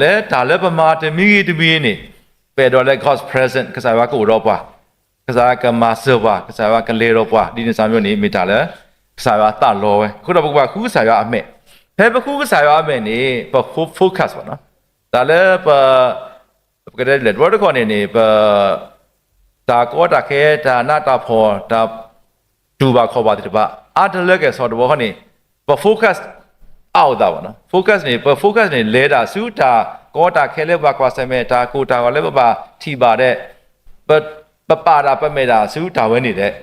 လၢတၢ်လၢပမၤတမံၤဂ့ၤတမံၤဂ့ၤန့ၣ် ပအဲၣ်ဒိးလၢ God's presence ကစၢ်ယွၤကအိၣ်ဒီးပှၤ ကစၢ်ယွၤကမၤစၢၤပှၤ, ကစၢ်ယွၤကလဲၤဒီးပှၤ, ဒ်န့ၣ်စ့ၢ်ကီးန့ၣ် မ့ၢ်တၢ်လၢ ကစၢ်ယွၤသးလီဝဲ. အဃိဒီးပ ပကဘၣ်ဃုကစၢ်ယွၤအမဲာ်, ဖဲပဃုကစၢ်ယွၤအမဲာ်န့ၣ် ပ focus ဘၣ်နီၤ, တၢ်လၢပ ပကတဲလဲၣ် တဘျီတခီၣ်န့ၣ်န့ၣ် ပ တၢ်ကီတၢ်ခဲ တၢ်နးတၢ်ဖှီၣ် တၢ်တူၢ်ဘၣ်ခီၣ်ဘၣ်သ့ၣ်တဖၣ် အါတလၢကဲၣ်ဆိးတဘျီဃီန့ၣ် ပ focus အါအသးဘၣ်နီၤ, focus န့ၣ် ပ focus န့ၣ် လဲၤဒၣ်ဆူတၢ်ကီတၢ်ခဲလၢပှၤကွၢ်ဆၢၣ်မဲာ် တၢ်ကိၢ်တၢ်ဂီၤလၢပဘၣ်ထံၣ်ဘၣ်ဒဲး, ပ ပပာ်ဒၣ်ပမဲာ်ဒၣ်ဆူတၢ်ဝဲန့ၣ်ဒဲး,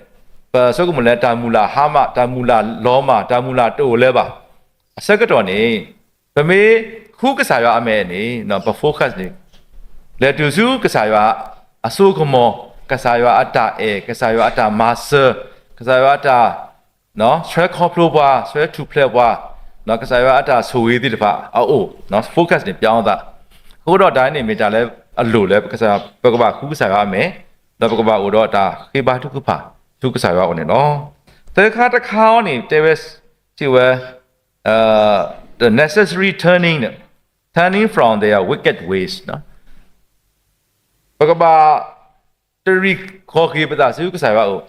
ပဆိကမိၣ်လၢတၢ်မုၢ်လၢ်ဟါမၢ် တၢ်မုၢ်လၢ်လီၤမၢ် တၢ်မုၢ်လၢ်တအိၣ်လၢၤဘၣ် အဆၢကတီၢ်န့ၣ် ပမ့ၢ်ဃုကစၢ်ယွၤအမဲာ်န့ၣ် ပ focus န့ၣ် လဲၤတုၤဆူကစၢ်ယွၤအစိကမီၤ, ကစၢ်ယွၤအတၢ်အဲၣ်, ကစၢ်ယွၤအတၢ်မၤစၢၤ, ကစၢ်ယွၤအတၢ် ဆွဲခီဖျိပှၤ, ဆွဲထူၣ်ဖျဲးပှၤ, ကစၢ်ယွၤအတၢ်ဆိၣ်ဂ့ၤသ့ၣ်တဖၣ်အအိၣ်, focus န့ၣ် ပြောင်းအသး, အဃိဒီးတၢ်န့ၣ်မ့ၢ်တၢ်လၢအလိၣ်လၢ ပကဘၣ်ဃုကစၢ်ယွၤအမဲာ်, ဒီးပကဘၣ်အိၣ်ဒီးတၢ်ဃ့ဘါထုကဖၣ်ဆူကစၢ်ယွၤအအိၣ်န့ၣ်လီၤ. သၢခါတခါအံၤန့ၣ် တဲဝဲစ့ၢ်ဝဲ the necessary turning, turning from their wicked ways ပကဘၣ်တရံးဃီၤက့ၤပသးဆူကစၢ်ယွၤအအိၣ်,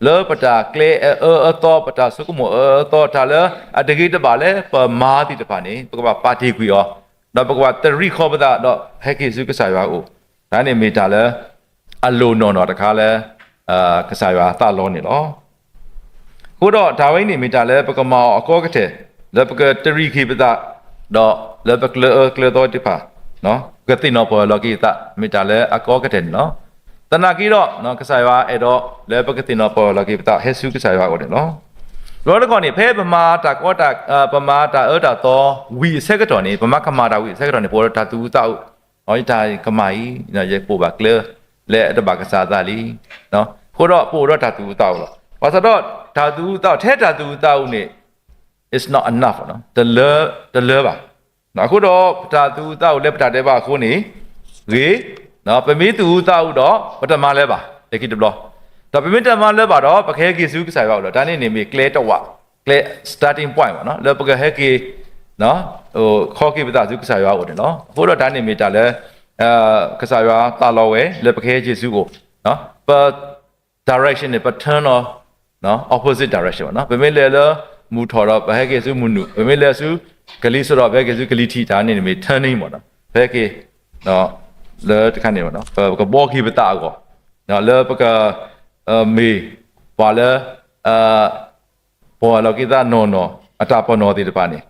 လၢပတၢ်ကျဲအအၢအသီ ပတၢ်ဆိကမိၣ်အအၢအသီ တၢ်လၢအတဂ့ၤတဘၣ်လၢပမၤသ့ၣ်တဖၣ်န့ၣ် ပကဘၣ်ပာ်တ့ၢ်ကွံာ်အီၤ, ဒီးပကဘၣ်တရံးဃီၤပသးဒီးဟဲက့ၤဆူကစၢ်ယွၤအအိၣ်, တၢ်န့ၣ်မ့ၢ်တၢ်လၢ အလိၣ်နီၢ်နီၢ်တခါလၢ ကစၢ်ယွၤသးလီန့ၣ်လီၤ. အဃိဒီးတၢ်ဝဲအံၤန့ၣ်မ့ၢ်တၢ်လၢပကမၤအီၤအကီကတဲာ် လၢပကတရံးက့ၤပသး ဒီးလၢပကျဲအၢကျဲသီသ့ၣ်တဖၣ် ကသ့ၣ်နီၣ်ပီၢ်ယၢ်လီၤက့ၤအသး မ့ၢ်တၢ်လၢအကီကတဲာ်န့ၣ်လီၤ. သနာ်က့ဒီး ကစၢ်ယွၤအဲၣ်ဒိးလၢပကသ့ၣ်နီၣ်ပီၢ်ယၢ်လီၤက့ၤပသး ဟဲဆူကစၢ်ယွၤအအိၣ်န့ၣ်လီၤ. တဘျီတခီၣ်န့ၣ် ဖဲပမၤတၢ်ကီတၢ် ပမၤတၢ်အၢတၢ်သီဝံၤအဆၢကတီၢ်န့ၣ် ပမၤကမၣ်တၢ်ဝံၤအဆၢကတီၢ်န့ၣ် ပအိၣ်ဒီးတၢ်သူၣ်အုးသးအုး အတၢ်ကမၣ်အံၤ ယကပိာ်ဘၣ်ကျဲလၢအတဘၣ်ကစၢ်အသးလံ. အဃိဒီးပအိၣ်ဒီးတၢ်သူၣ်အုးသးအုးလီၤ. ဘၣ်ဆၣ်ဒီးတၢ်သူၣ်အုးသးအုး ထဲတၢ်သူၣ်အုးသးအုးန့ၣ် it's not enough တလၢဘၣ်. အဃိဒီး ပတၢ်သူၣ်အုးသးအုးလၢပတၢ်ဒဲးဘးအဃိန့ၣ် ဂ့ၤ, ပမ့ၢ်သူၣ်အုးသးအုးဒီး ပတမၤလၢၤဘၣ် လၢခံတဘျီ, ဒီးပမ့ၢ်တမၤလၢၤဘၣ်ဒီး ပကဟဲက့ၤဆူကစၢ်ယွၤအအိၣ်လီၤ. တၢ်န့ၣ်န့ၣ်မ့ၢ်ကျဲတဝာ်, ကျဲ starting point လၢပကဟဲက့ၤ ဃီက့ၤပသးဆူကစၢ်ယွၤအအိၣ်န့ၣ်လီၤ. အဃိဒီးတၢ်န့ၣ်မ့ၢ်တၢ်လၢ ကစၢ်ယွၤသးလီဝဲ လၢပကဟဲက့ၤဆူအအိၣ်, ပ direction န့ၣ် ပ turn လီၤ opposite direction ပမ့ၢ်လဲၤလၢမုၢ်ထီၣ်ဒီး ပဟဲက့ၤဆူမုၢ်နုာ်, ပမ့ၢ်လဲၤဆူကလံၤစိးဒီး ပဟဲက့ၤဆူကလံၤထံး, တၢ်န့ၣ်န့ၣ်မ့ၢ် turning မ့ၢ် ဖဲက့ၤ လၢတခါန့ၣ် ပကဘှီက့ၤပသးအဂီၢ် လၢပက မ့ၢ်ပှၤလၢ ပှၤလီၤက့ၤသးနီၢ်နီၢ် အတၢ်ပနီၣ်သ့ၣ်တဖၣ်န့ၣ်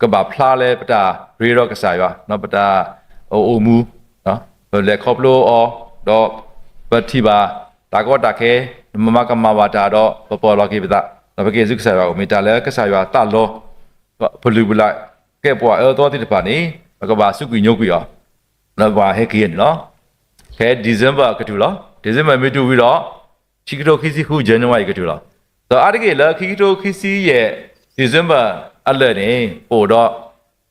ကဘၣ်ဖျါလၢပတၢ်ရ့ဒီးကစၢ်ယွၤ ပတၢ်အိၣ်မူ ပလဲၤခီဖျိအီၤ ဒီးပထံၣ်ဘၣ်တၢ်ကီတၢ်ခဲ မၤကမၣ်ဘၣ်တၢ်ဒီး ပပီၢ်လီၤက့ၤပသး ဒီးပက့ၤဆူကစၢ်ယွၤအအိၣ် မ့ၢ်တၢ်လၢကစၢ်ယွၤသးလီ ပလုၢ်ပလၢ် ကဲပှၤအၢသီသ့ၣ်တဖၣ်န့ၣ် ပကဘၣ်စူးကွံာ်ညိကွံာ်အီၤ လၢပှၤဟဲက့ၤန့ၣ်လီၤ. ဖဲ December အကတုၤလီၤ. December မ့ၢ်တုၤဝံၤဒီး ခံကထိခံဆံဃု January ကတုၤလီၤ. ဒီးအါတက့ၢ်လၢခံကထိခံဆံယဲၢ် December အလၢာ်န့ၣ် ပအိၣ်ဒီး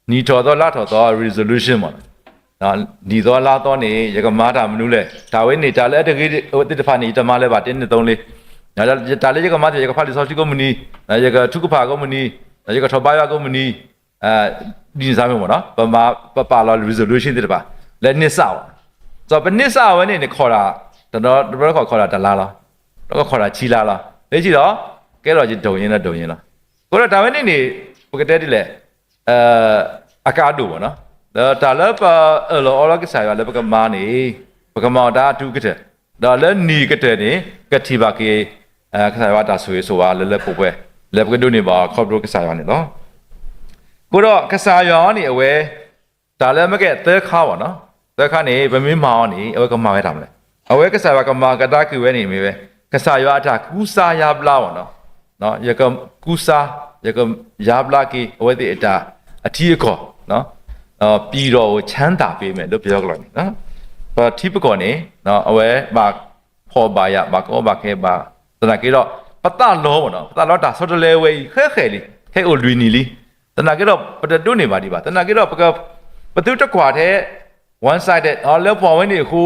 နံၣ်ထီၣ်သီလါထီၣ်သီ resolution မ့ၢ် နံၣ်သီလါသီန့ၣ် ယကမၤတၢ်မနုၤလဲၣ်. တၢ်ဝဲန့ၣ် တၢ်လၢအတဂ့ၤသ့ၣ်တဖၣ်န့ၣ် ယတမၤလၢၤဘၣ် တနံၤသီလံ. တၢ်လၢယကမၤသ့ၣ် ယကဖးလံာ်စီဆှံကိးမုၢ်နံၤ, ယကထုကဖၣ်ကိးမုၢ်နံၤ, ယကထီၣ်ဘါယွၤကိးမုၢ်နံၤ, ဒ်န့ၣ်စ့ၢ်မ့ၢ်မ့ၢ် ပပာ်လီၤ resolution သ့ၣ်တဖၣ် လၢန့ၢ်စၢ်ဝဲ, ဒီးပန့ၢ်စၢ်ဝဲန့ၣ်န့ၣ် ခီၣ်တၢ် တဘျီတခီၣ်ခီၣ်တၢ်တလါလီၤ, တဘျီခီၣ်တၢ်ဆံလါလီၤ, လၢခံဒီး ကဲထီၣ်ယဒိၣ်ညါဒီးဒိၣ်ညါလီၤ. အဃိဒီးတၢ်ဝဲန့ၣ်န့ၣ် ပကတဲဒ်လဲၣ် အကါဒိၣ်မ့ၢ်နီၤ, ဒီးတၢ်လၢပအၢၣ်လီၤအီလီၤကစၢ်ယွၤလၢပကမၤန့ၣ် ပကမၤအီၤတၢ်အတုၤကတၢၢ်, ဒီးလၢနံၤကတၢၢ်န့ၣ် ကထံၣ်ဘၣ်က့ၤ ကစၢ်ယွၤအတၢ်ဆိၣ်ဂ့ၤဆိၣ်ဝါလၢလၢပှဲၤပှဲၤ လၢပကဒိးန့ၢ်ဘၣ်အီၤခီဖျိကစၢ်ယွၤန့ၣ်လီၤ. အဃိဒီးကစၢ်ယွၤအံၤန့ၣ် အဝဲ တၢ်လၢမ့ၢ်ကဲသၢခါဘၣ်နီၤ, သၢခါန့ၣ် ပမ့ၢ်မၤအီၤန့ၣ် အဝဲကမၤဝဲတၢ်မနုၤလဲၣ်. အဝဲကစၢ်ယွၤကမၤကဒါက့ၤဝဲန့ၣ်မ့ၢ်ဝဲ ကစၢ်ယွၤအတၢ်ကူစါယါဘျါဘၣ်နီၤ, ယကကူစါ ယကယါဘျါက့ၤ အဝဲသ့ၣ်အတၢ်အထံအကီၢ် ပြည်တော်ကိုချမ်းသာပေးမယ် လၢပယီၤကျိာ်န့ၣ် ပထံပကီၢ်န့ၣ် အဝဲဘၣ်ဖှီၣ်ဘၣ်ယာ် ဘၣ်ကီဘၣ်ခဲဘၣ်, သနာ်က့ဒီး ပသးလီမ့ၢ်နီၤ, ပသးလီတၢ်ဆီတလဲဝဲအံၤ ဃဲဃဲလံ, ဟဲအိၣ်လွံၢ်နံၣ်လံ, သနာ်က့ဒီး ပတဒိးန့ၢ်ဘၣ်ဒံးဘၣ်, သနာ်က့ဒီး ပသုတကွၢ်ထဲ one sided လၢပှၤဝဲန့ၣ်အဃိ,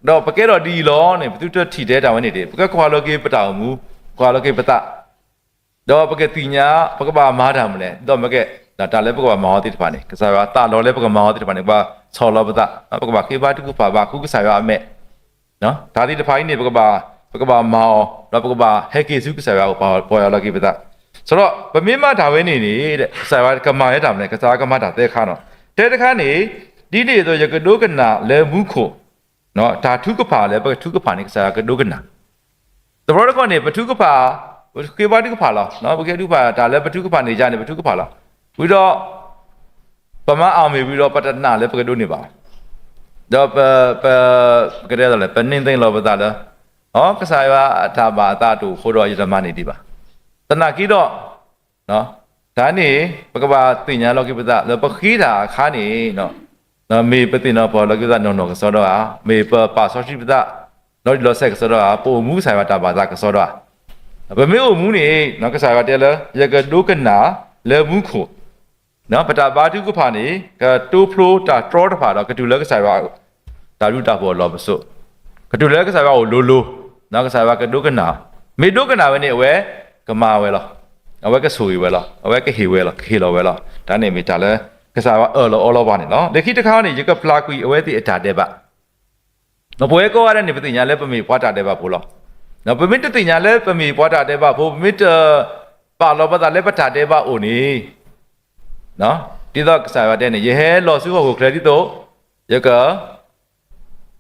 ဒီးပကဲထီၣ်ဒ်အံၤလီၤန့ၣ် ပသုတထံၣ်ထဲတၢ်ဝဲန့ၣ်တဂ့ၤ, ပကကွၢ်လီၤက့ၤပတၢ်အိၣ်မူ, ကွၢ်လီၤက့ၤပသး ဒီးပကသ့ၣ်ညါ ပကဘၣ်မၤတၢ်မနုၤလဲၣ်, ဒီးမ့ၢ်ကဲ တၢ်လၢပကဘၣ်မၤအီၤသ့ၣ်တဖၣ်န့ၣ် ကစၢ်ယွၤသးလီလၢပကမၤအီၤသ့ၣ်တဖၣ်န့ၣ် ပဘၣ်ဆီၣ်လီၤပသး, ပကဘၣ်ဃ့ဘါထုကဖၣ် ဘၣ်ဃုကစၢ်ယွၤအမဲာ်, တၢ်သ့ၣ်တဖၣ်အံၤန့ၣ် ပကဘၣ်မၤအီၤ ဒီးပကဘၣ်ဟဲက့ၤဆူကစၢ်ယွၤအအိၣ် ပှၤအၢၣ်လီၤက့ၤပသး, ဆိုတော့ ပမ့ၢ်မၤတၢ်ဝဲန့ၣ်န့ၣ် ကစၢ်ယွၤကမၤဝဲတၢ်မနုၤလဲၣ်, ကစၢ်ယွၤကမၤတၢ်သၢခါနီၤ, တၢတခါန့ၣ် ဒ်န့ၣ်အသိး ယကဒိကနၣ်လၢမူခိၣ် တၢ်ထုကဖၣ်လၢပကထုကဖၣ်န့ၣ် ကစၢ်ယွၤကဒိကနၣ်, တဘျီတခီၣ်န့ၣ် ပထုကဖၣ် ပဃ့ဘါထုကဖၣ်လီၤ, ပကထုကဖၣ်တၢ်လၢပထုကဖၣ်န့ၣ်ယါန့ၣ် ပထုကဖၣ်လီၤ, ဝံၤဒီး ပမၤအီၤမ့ၢ်ဝံၤဒီး ပတနာ်လၢပကဒိးန့ၢ်ဘၣ်, ဒီးပ ပ ကတဲလဲၣ် ပန့ၢ်သ့လီၤပသးလၢ အ ကစၢ်ယွၤအတၢ်ဘၣ်အသးတအိၣ်အဃိဒီး ယတမၤန့ၢ်ဒံးဘၣ်, သနာ်က့ဒီး တၢ်န့ၣ် ပကဘၣ်သ့ၣ်ညါလီၤက့ၤပသးလၢပဃ့တၢ်အခါန့ၣ် မ့ၢ်ပသ့ၣ်နီၣ်ပီၢ်လီၤက့ၤပသးနီၢ်နီၢ်ကစီဒီဧါ, မ့ၢ်ပပာ်စီဆှံပသး လီၤတံၢ်လီၤဆဲးကစီဒီဧါ, ပအိၣ်မူကစၢ်ယွၤတၢ်ဘၣ်သးကစီဒီဧါ, ပမ့ၢ်အိၣ်မူန့ၣ် ကစၢ်ယွၤတဲလၢ ယကဒိကနၣ်လၢမူခိၣ် ပတၢ်ဘါထုကဖၣ်န့ၣ် ကတိဖျိတၢ်တြီတဖၣ်ဒီး ကတုၤလၢကစၢ်ယွၤ တၢ်ဘျုးတၢ်ဖှိၣ်အလီၢ်ပစိာ်, ကတုၤလၢကစၢ်ယွၤအိၣ်လိၤလိၤ, ကစၢ်ယွၤကဒိကနၣ်, မ့ၢ်ဒိကနၣ်ဝဲန့ၣ် အဝဲကမၤဝဲလီၤ, အဝဲကဆိၣ်ဂ့ၤဝဲလီၤ, အဝဲကဟ့ၣ်ဝဲလီၤ, ကဟ့ၣ်လီၤဝဲလီၤ, တၢ်န့ၣ်မ့ၢ်တၢ်လၢ ကစၢ်ယွၤအၢၣ်လီၤအီလီၤပှၤန့ၣ်လီၤ. လၢခံတခါန့ၣ် ယကပျၢ်ကွံာ်အဝဲသ့ၣ်အတၢ်ဒဲးဘး ပဝဲကိးဂၤဒဲးန့ၣ် ပသ့ၣ်ညါလၢပမ့ၢ်ပှၤတၢ်ဒဲးဘးဖိလီၤ. ပမ့ၢ်တသ့ၣ်ညါလၢပမ့ၢ်ပှၤတၢ်ဒဲးဘးဖိ, ပမ့ၢ်တပာ်လီၤပသးလၢပတၢ်ဒဲးဘးအိၣ်န့ၣ်, ဒ်သိးကစၢ်ယွၤတဲန့ၣ် ယဟဲလီၤဆူဟီၣ်ခိၣ်ချၢဒ်သိး ယက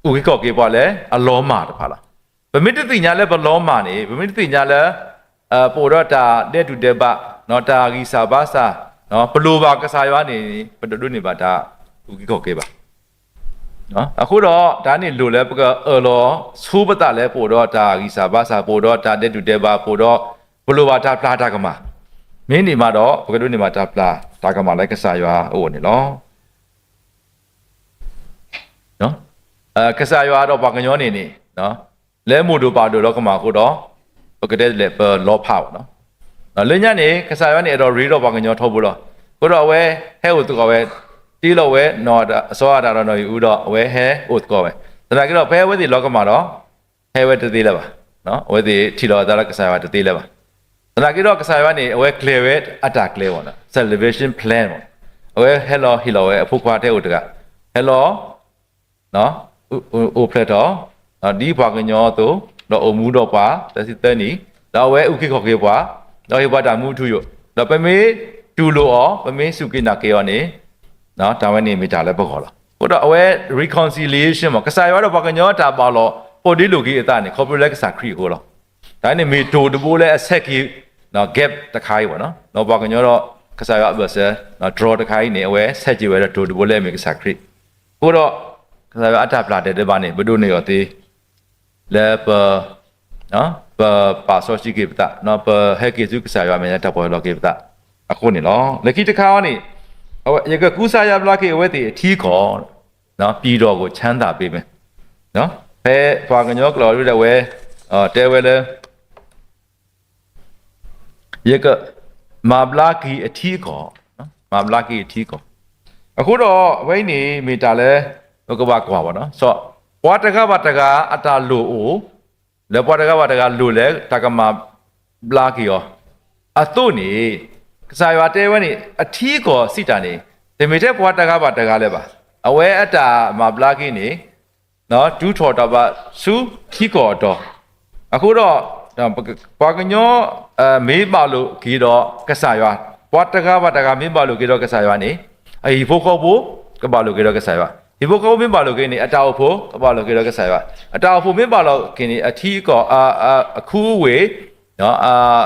အုၣ်က့ၤခီၣ်က့ၤပှၤလၢအလီၤမၢ်တဖၣ်လီၤ. ပမ့ၢ်တသ့ၣ်ညါလၢပလီၤမၢ်န့ၣ်, ပမ့ၢ်တသ့ၣ်ညါလၢ ပအိၣ်ဒီးတၢ်ဒဲးတူၢ်ဒဲးဘး, တၢ်ဂံၢ်စၢ်ဘါစၢ်, ပလိၣ်ဘၣ်ကစၢ်ယွၤန့ၣ် ပတဒိးန့ၢ်ဘၣ်တၢ်အုၣ်က့ၤခီၣ်က့ၤဘၣ်. အဃိဒီး တၢ်န့ၣ်လိၣ်လၢပကအၢၣ်လီၤဆိပသးလၢပအိၣ်ဒီးတၢ်ဂံၢ်စၢ်ဘါစၢ်, ပအိၣ်ဒီးတၢ်ဒဲးတူၢ်ဒဲးဘး, ပအိၣ်ဒီး ပလိၣ်ဘၣ်တၢ်ပျၢ်တၢ်ကမၣ်, မ့ၢ်န့ၣ်မးဒီး ပကဒိးန့ၢ်ဘၣ်တၢ်ပျၢ်တၢ်ကမၣ်လၢကစၢ်ယွၤအအိၣ်န့ၣ်လီၤ. ကစၢ်ယွၤဒီးပှၤကညီန့ၣ်န့ၣ် လၢမိၢ်ဒိၣ်ပၢ်ဒိၣ်လီၤကမၣ်အဃိဒီး ပကတဲလဲၣ်ပလီၤဖးဘၣ်နီၤ. လၢညါန့ၣ် ကစၢ်ယွၤန့ၣ်အဲၣ်ဒိးရ့ဒီးပှၤကညီထီဘိလီၤ. အဃိဒီးအဝဲဟဲအိၣ်သကိးဝဲ, တ့လီၤဝဲ အစီၤအၤဒၣ်ဒီးနီၢ်အံၤအူဒီး အဝဲဟဲအိၣ်သကိးဝဲ. သနာ်က့ဒီး ဖဲအဝဲသ့ၣ်လီၤကမၣ်ဒီး ဟဲဝဲတသ့လၢၤဘၣ်. အဝဲသ့ၣ်ထံၣ်လီၤအသးလၢကစၢ်ယွၤတသ့လၢၤဘၣ်. သနာ်က့ဒီးကစၢ်ယွၤန့ၣ် အဝဲကျဲၤဝဲအတၢ်ကျဲၤဘၣ်နီၤ, salvation plan ဘၣ်. အဝဲဟဲလီၤဟ့ၣ်လီၤဝဲအဖိခွါထဲအိၣ်တဂၤ, ဟဲလီၤ အိၣ်ဖျဲၣ်ထီၣ် ဒ်ပှၤကညီအသိး, ဒီးအိၣ်မူဒီးပှၤသၢဆံသၢနံၣ်, ဒီးအဝဲအုၣ်က့ၤခီၣ်က့ၤပှၤ, ဒီးဟ့ၣ်ပှၤတၢ်မူထူယိာ်, ဒီးပမ့ၢ်တူၢ်လိာ်အီၤ, ပမ့ၢ်စူၢ်က့ၤနာ်က့ၤအီၤန့ၣ်, တၢ်ဝဲန့ၣ်မ့ၢ်တၢ်လၢပဂီၢ်လီၤ. အဃိဒီးအဝဲ reconciliation မ့ၢ် ကစၢ်ယွၤဒီးပှၤကညီတၢ်ဘၣ်လီၤ အိၣ်ဒ်လိာ်က့ၤအသးန့ၣ် ခီဖျိလၢကစၢ်ခရံာ်အဃိလီၤ. တၢ်န့ၣ်မ့ၢ်တိၤတဘိလၢအဆဲးက့ၤ gap တခါအံၤဘၣ်နီၤ, ဒီးပှၤကညီဒီးကစၢ်ယွၤအဘၢၣ်စၢၤ တြီတခါအံၤန့ၣ် အဝဲဆဲးက့ၤဝဲဒီးတိၤတဘိလၢအမ့ၢ်ကစၢ်ခရံာ်. အဃိဒီး ကစၢ်ယွၤအတၢ်ပျၢ်တဲာ်တဘၣ်န့ၣ် ပဒိးန့ၢ်အီၤသ့ လၢပ ပပာ်စီဆှံက့ၤပသး, ပဟဲက့ၤဆူကစၢ်ယွၤအမဲာ်ညါ တၢ်ပီၢ်ယၢ်လီၤက့ၤပသးအဃိန့ၣ်လီၤ. လၢခံတခါအံၤန့ၣ် ယကကူစါယါဘျါက့ၤအဝဲသ့ၣ်အထံအကီၢ်, ပြည်တော်ကိုချမ်းသာပေးမယ်. ဖဲပှၤကညီကျိာ်ဒ်ဝဲ တဲဝဲလၢ ယကမၤဘျါက့ၤအထံအကီၢ်, မၤဘျါက့ၤအထံအကီၢ်. အဃိဒီးအဝဲအံၤန့ၣ် မ့ၢ်တၢ်လၢ ပကဘၣ်ကွၢ်ဘၣ်နီၤ, ပှၤတဂၤဘၣ်တဂၤအတၢ်လိၣ်အိၣ်, လၢပှၤတဂၤဘၣ်တဂၤလိၣ်လၢတၢ်ကမၤဘျါက့ၤအီၤအသိးန့ၣ်, ကစၢ်ယွၤတဲဝဲန့ၣ် အထံအကီၢ်စံးတၢ်န့ၣ် တမ့ၢ်ထဲပှၤတဂၤဘၣ်တဂၤလၢၤဘၣ်. အဝဲအတၢ်မၤဘျါက့ၤန့ၣ် တုၤထီၣ်တၢ်ဘၣ်ဆူထံကီၢ်အတီၢ်, အဃိဒီး ပှၤကညီ မ့ၢ်ဘၣ်လိာ်က့ၤဒီးကစၢ်ယွၤ, ပှၤတဂၤဘၣ်တဂၤမ့ၢ်ဘၣ်လိာ်က့ၤဒီးကစၢ်ယွၤန့ၣ်, အဟံၣ်ဖိဃီဖိ ကဘၣ်လိာ်က့ၤဒီးကစၢ်ယွၤ, ဟံၣ်ဖိဃီဖိမ့ၢ်ဘၣ်လိာ်က့ၤန့ၣ် အတၢ်အိၣ်ဖှိၣ် ကဘၣ်လိာ်က့ၤဒီးကစၢ်ယွၤ, အတၢ်အိၣ်ဖှိၣ်မ့ၢ်ဘၣ်လိာ်က့ၤန့ၣ် အထံအကီၢ် အခူအဝ့ၢ်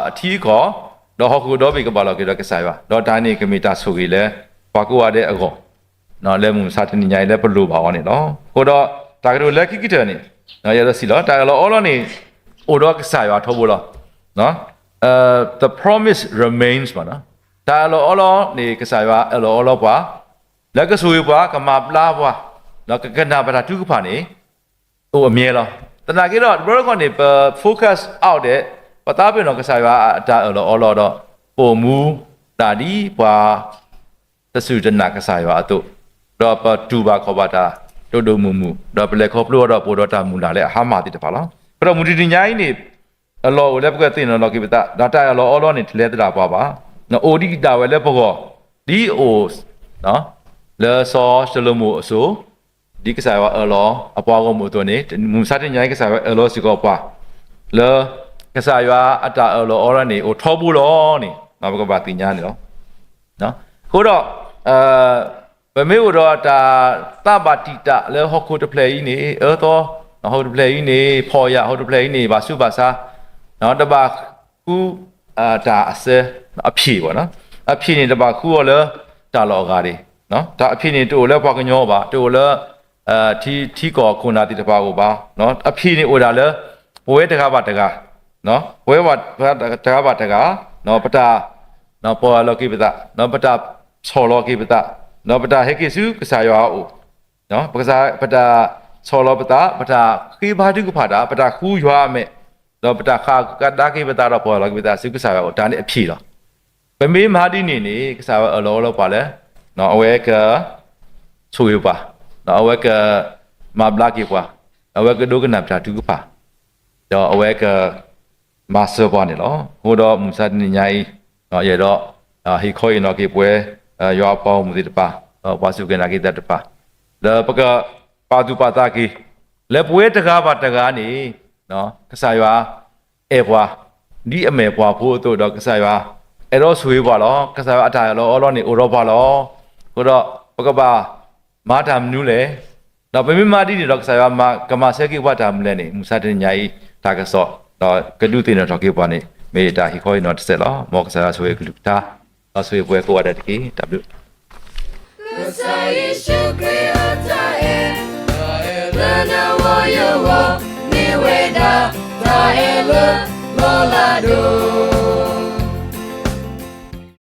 အထံအကီၢ် ဒီးဟီၣ်ခိၣ်ဒီဘ့ၣ်ကဘၣ်လိာ်က့ၤဒီးကစၢ်ယွၤ, ဒီးတၢ်န့ၣ်ကမ့ၢ်တၢ်ဆိၣ်ဂ့ၤလၢ ပှၤကိးဂၤဒဲးအဂီၢ် လၢမုၢ်မဆါတနံၤညါအံၤလၢပလိၣ်ဘၣ်အီၤန့ၣ်လီၤ. အဃိဒီးတၢ်ကတိၤလၢခံကတၢၢ်န့ၣ် ယအဲၣ်ဒိးစံးလီၤ, တၢ်အၢၣ်လီၤအီလီၤန့ၣ် အိၣ်ဒီးကစၢ်ယွၤထီဘိလီၤ. The promise remains မ့ၢ်နီၤ, တၢ်အၢၣ်လီၤအီလီၤန့ၣ် ကစၢ်ယွၤအၢၣ်လီၤအီလီၤပှၤ လၢကဆိၣ်ဂ့ၤပှၤ ကမၤဘျါပှၤ ဒီးကကနၣ်ပတၢ်ထုကဖၣ်န့ၣ် အိၣ်အမြဲလီၤ. သနာ်က့ဒီး တဘျီတခီၣ်န့ၣ် ပ focus out ဒီး ပသးပ့ၤနီၣ်ကစၢ်ယွၤအတၢ်အၢၣ်လီၤအီလီၤဒီး ပအိၣ်မူဒၣ်ဒ်ပှၤ တစူၢ်တနာ်ကစၢ်ယွၤအသိး, ဒီးပတူၢ်ဘၣ်ခီၣ်ဘၣ်တၢ်ဒိၣ်ဒိၣ်မုၢ်မုၢ်, ဒီးပလဲၤခီဖျိအီၤဒီးပအိၣ်ဒီးတၢ်မုၢ်လၢ်လၢအဟါမၢ်သ့ၣ်တဖၣ်လီၤ. အဃိဒီးမုၢ်တနံၤညါအံၤန့ၣ် အလီၢ်အိၣ်လၢပကသ့ၣ်နီၣ်လီၤက့ၤပသး, ဒီးတၢ်အၢၣ်လီၤအီလီၤန့ၣ် တလဲၤသဒၣ်ပှၤဘၣ်, အိၣ်ဒံးဒၣ်ဝဲလၢပဂီၢ်, ဒ်အိၣ် လၢစီၤၡလိၤမိၣ်အစိၤ, ဒ်ကစၢ်ယွၤအၢၣ်လီၤအပှၤဂီၢ်မုၢ်အသိးန့ၣ် မုၢ်မဆါတနံၤညါအံၤ ကစၢ်ယွၤအၢၣ်လီၤစ့ၢ်ကီးပှၤ လၢ ကစၢ်ယွၤအတၢ်အၢၣ်လီၤအီလီၤန့ၣ် အိၣ်ထီဘိလီၤန့ၣ် ပကဘၣ်သ့ၣ်ညါန့ၣ်လီၤ. အဃိဒီး ပမ့ၢ်အိၣ်ဒီးတၢ်သးဘၣ်တံာ်တာ်လၢဟီၣ်ခိၣ်တဖျၢၣ်အံၤန့ၣ် အၢသီ, ဟီၣ်ခိၣ်တဖျၢၣ်အံၤန့ၣ် ဖှီၣ်ယာ်, ဟီၣ်ခိၣ်တဖျၢၣ်အံၤန့ၣ် ဘၣ်ဆူးဘၣ်ဆါ, တဘၣ်ဃု တၢ်အစၢ အဖံးဘၣ်နီၤ, အဖံးန့ၣ် တဘၣ်ဃုအီၤလၢတၢ်လီၢ်အဂၤဒၣ်, တၢ်အဖံးန့ၣ် တအိၣ်လၢပှၤကညီဘၣ်, တအိၣ်လၢ ထံကီၢ်ခိၣ်နၢ်သ့ၣ်တဖၣ်အအိၣ်ဘၣ်, အဖံးန့ၣ်အိၣ်ဒၣ်လၢ ပဝဲတဂၤဘၣ်တဂၤ, ပဝဲတဂၤဘၣ်တဂၤ, ပတၢ် ပီၢ်ယၢ်လီၤက့ၤပသး, ပတၢ်ဆီၣ်လီၤက့ၤပသး, ပတၢ်ဟဲက့ၤဆူကစၢ်ယွၤအအိၣ်, ပတၢ်ဆီၣ်လီၤပသး, ပတၢ်ဃ့ဘါထုကဖၣ်တၢ်, ပတၢ်ဃုယွၤအမဲာ်, ဒီးပတၢ်ဃၣ်ကဒါက့ၤပသးဒီးပီၢ်ယၢ်လီၤက့ၤပသးဆူကစၢ်ယွၤအအိၣ်, တၢ်န့ၣ်အဖံးလီၤ. ပမ့ၢ်မၤဒ်န့ၣ်န့ၣ် ကစၢ်ယွၤအၢၣ်လီၤအီလီၤပှၤလၢ အဝဲက ဆိၣ်ဂ့ၤပှၤ, အဝဲကမၤဘျါက့ၤပှၤ, အဝဲကဒိကနၣ်ပတၢ်ထုကဖၣ်, ဒီးအဝဲက မၤစၢၤပှၤန့ၣ်လီၤ. အဃိဒီးမုၢ်မဆါတနံၤညါအံၤ ယအဲၣ်ဒိး ဟ့ၣ်ခီဟ့ၣ်နီၤက့ၤပဝဲ ယွၤအပှၤဂီၢ်မုၢ်သ့ၣ်တဖၣ်, ဒီးပှၤစူၢ်က့ၤနာ်က့ၤသးတဖၣ်, လၢပကပာ်သူၣ်ပာ်သးက့ၤ လၢပဝဲတဂၤဘၣ်တဂၤန့ၣ် ကစၢ်ယွၤအဲၣ်ပှၤ ဒ်အမ့ၢ်ပှၤဖိအသိးဒီး ကစၢ်ယွၤအဲၣ်ဒိးဆိၣ်ဂ့ၤပှၤလီၤ. ကစၢ်ယွၤအတၢ်အၢၣ်လီၤအီလီၤန့ၣ် အိၣ်ဒီးပှၤလီၤ. အဃိဒီး ပကဘၣ်မၤတၢ်မနုၤလဲၣ်. ဒီးပမ့ၢ်မၤဒ်န့ၣ်ဒီး ကစၢ်ယွၤကမၤဆၢက့ၤပှၤတၢ်မနုၤလဲၣ်န့ၣ် မုၢ်မဆါတနံၤညါအံၤ တၢ်ကစီၣ် ဒီးကဒုးသ့ၣ်နီၣ်ထီၣ်က့ၤပှၤန့ၣ် မ့ၢ်တၢ်ဟ့ၣ်ခီဟ့ၣ်နီၤတစဲးလီၤ. မ်ကစၢ်ယွၤဆိၣ်ဂ့ၤကလုၢ်ကထါ ဒီးဆိၣ်ဂ့ၤပဝဲကိးဂၤဒဲးတက့ၢ်. တၢ်ဘျုး ကစၢ်ယ့ၣ်ၡူးခရံာ်အတၢ်အဲၣ်, တၢ်အဲၣ်လၢနဂီၢ်ယဂီၢ်, မ့ၢ်ဝဲဒၣ်တၢ်အဲၣ်လၢလီၤလးဒိၣ်.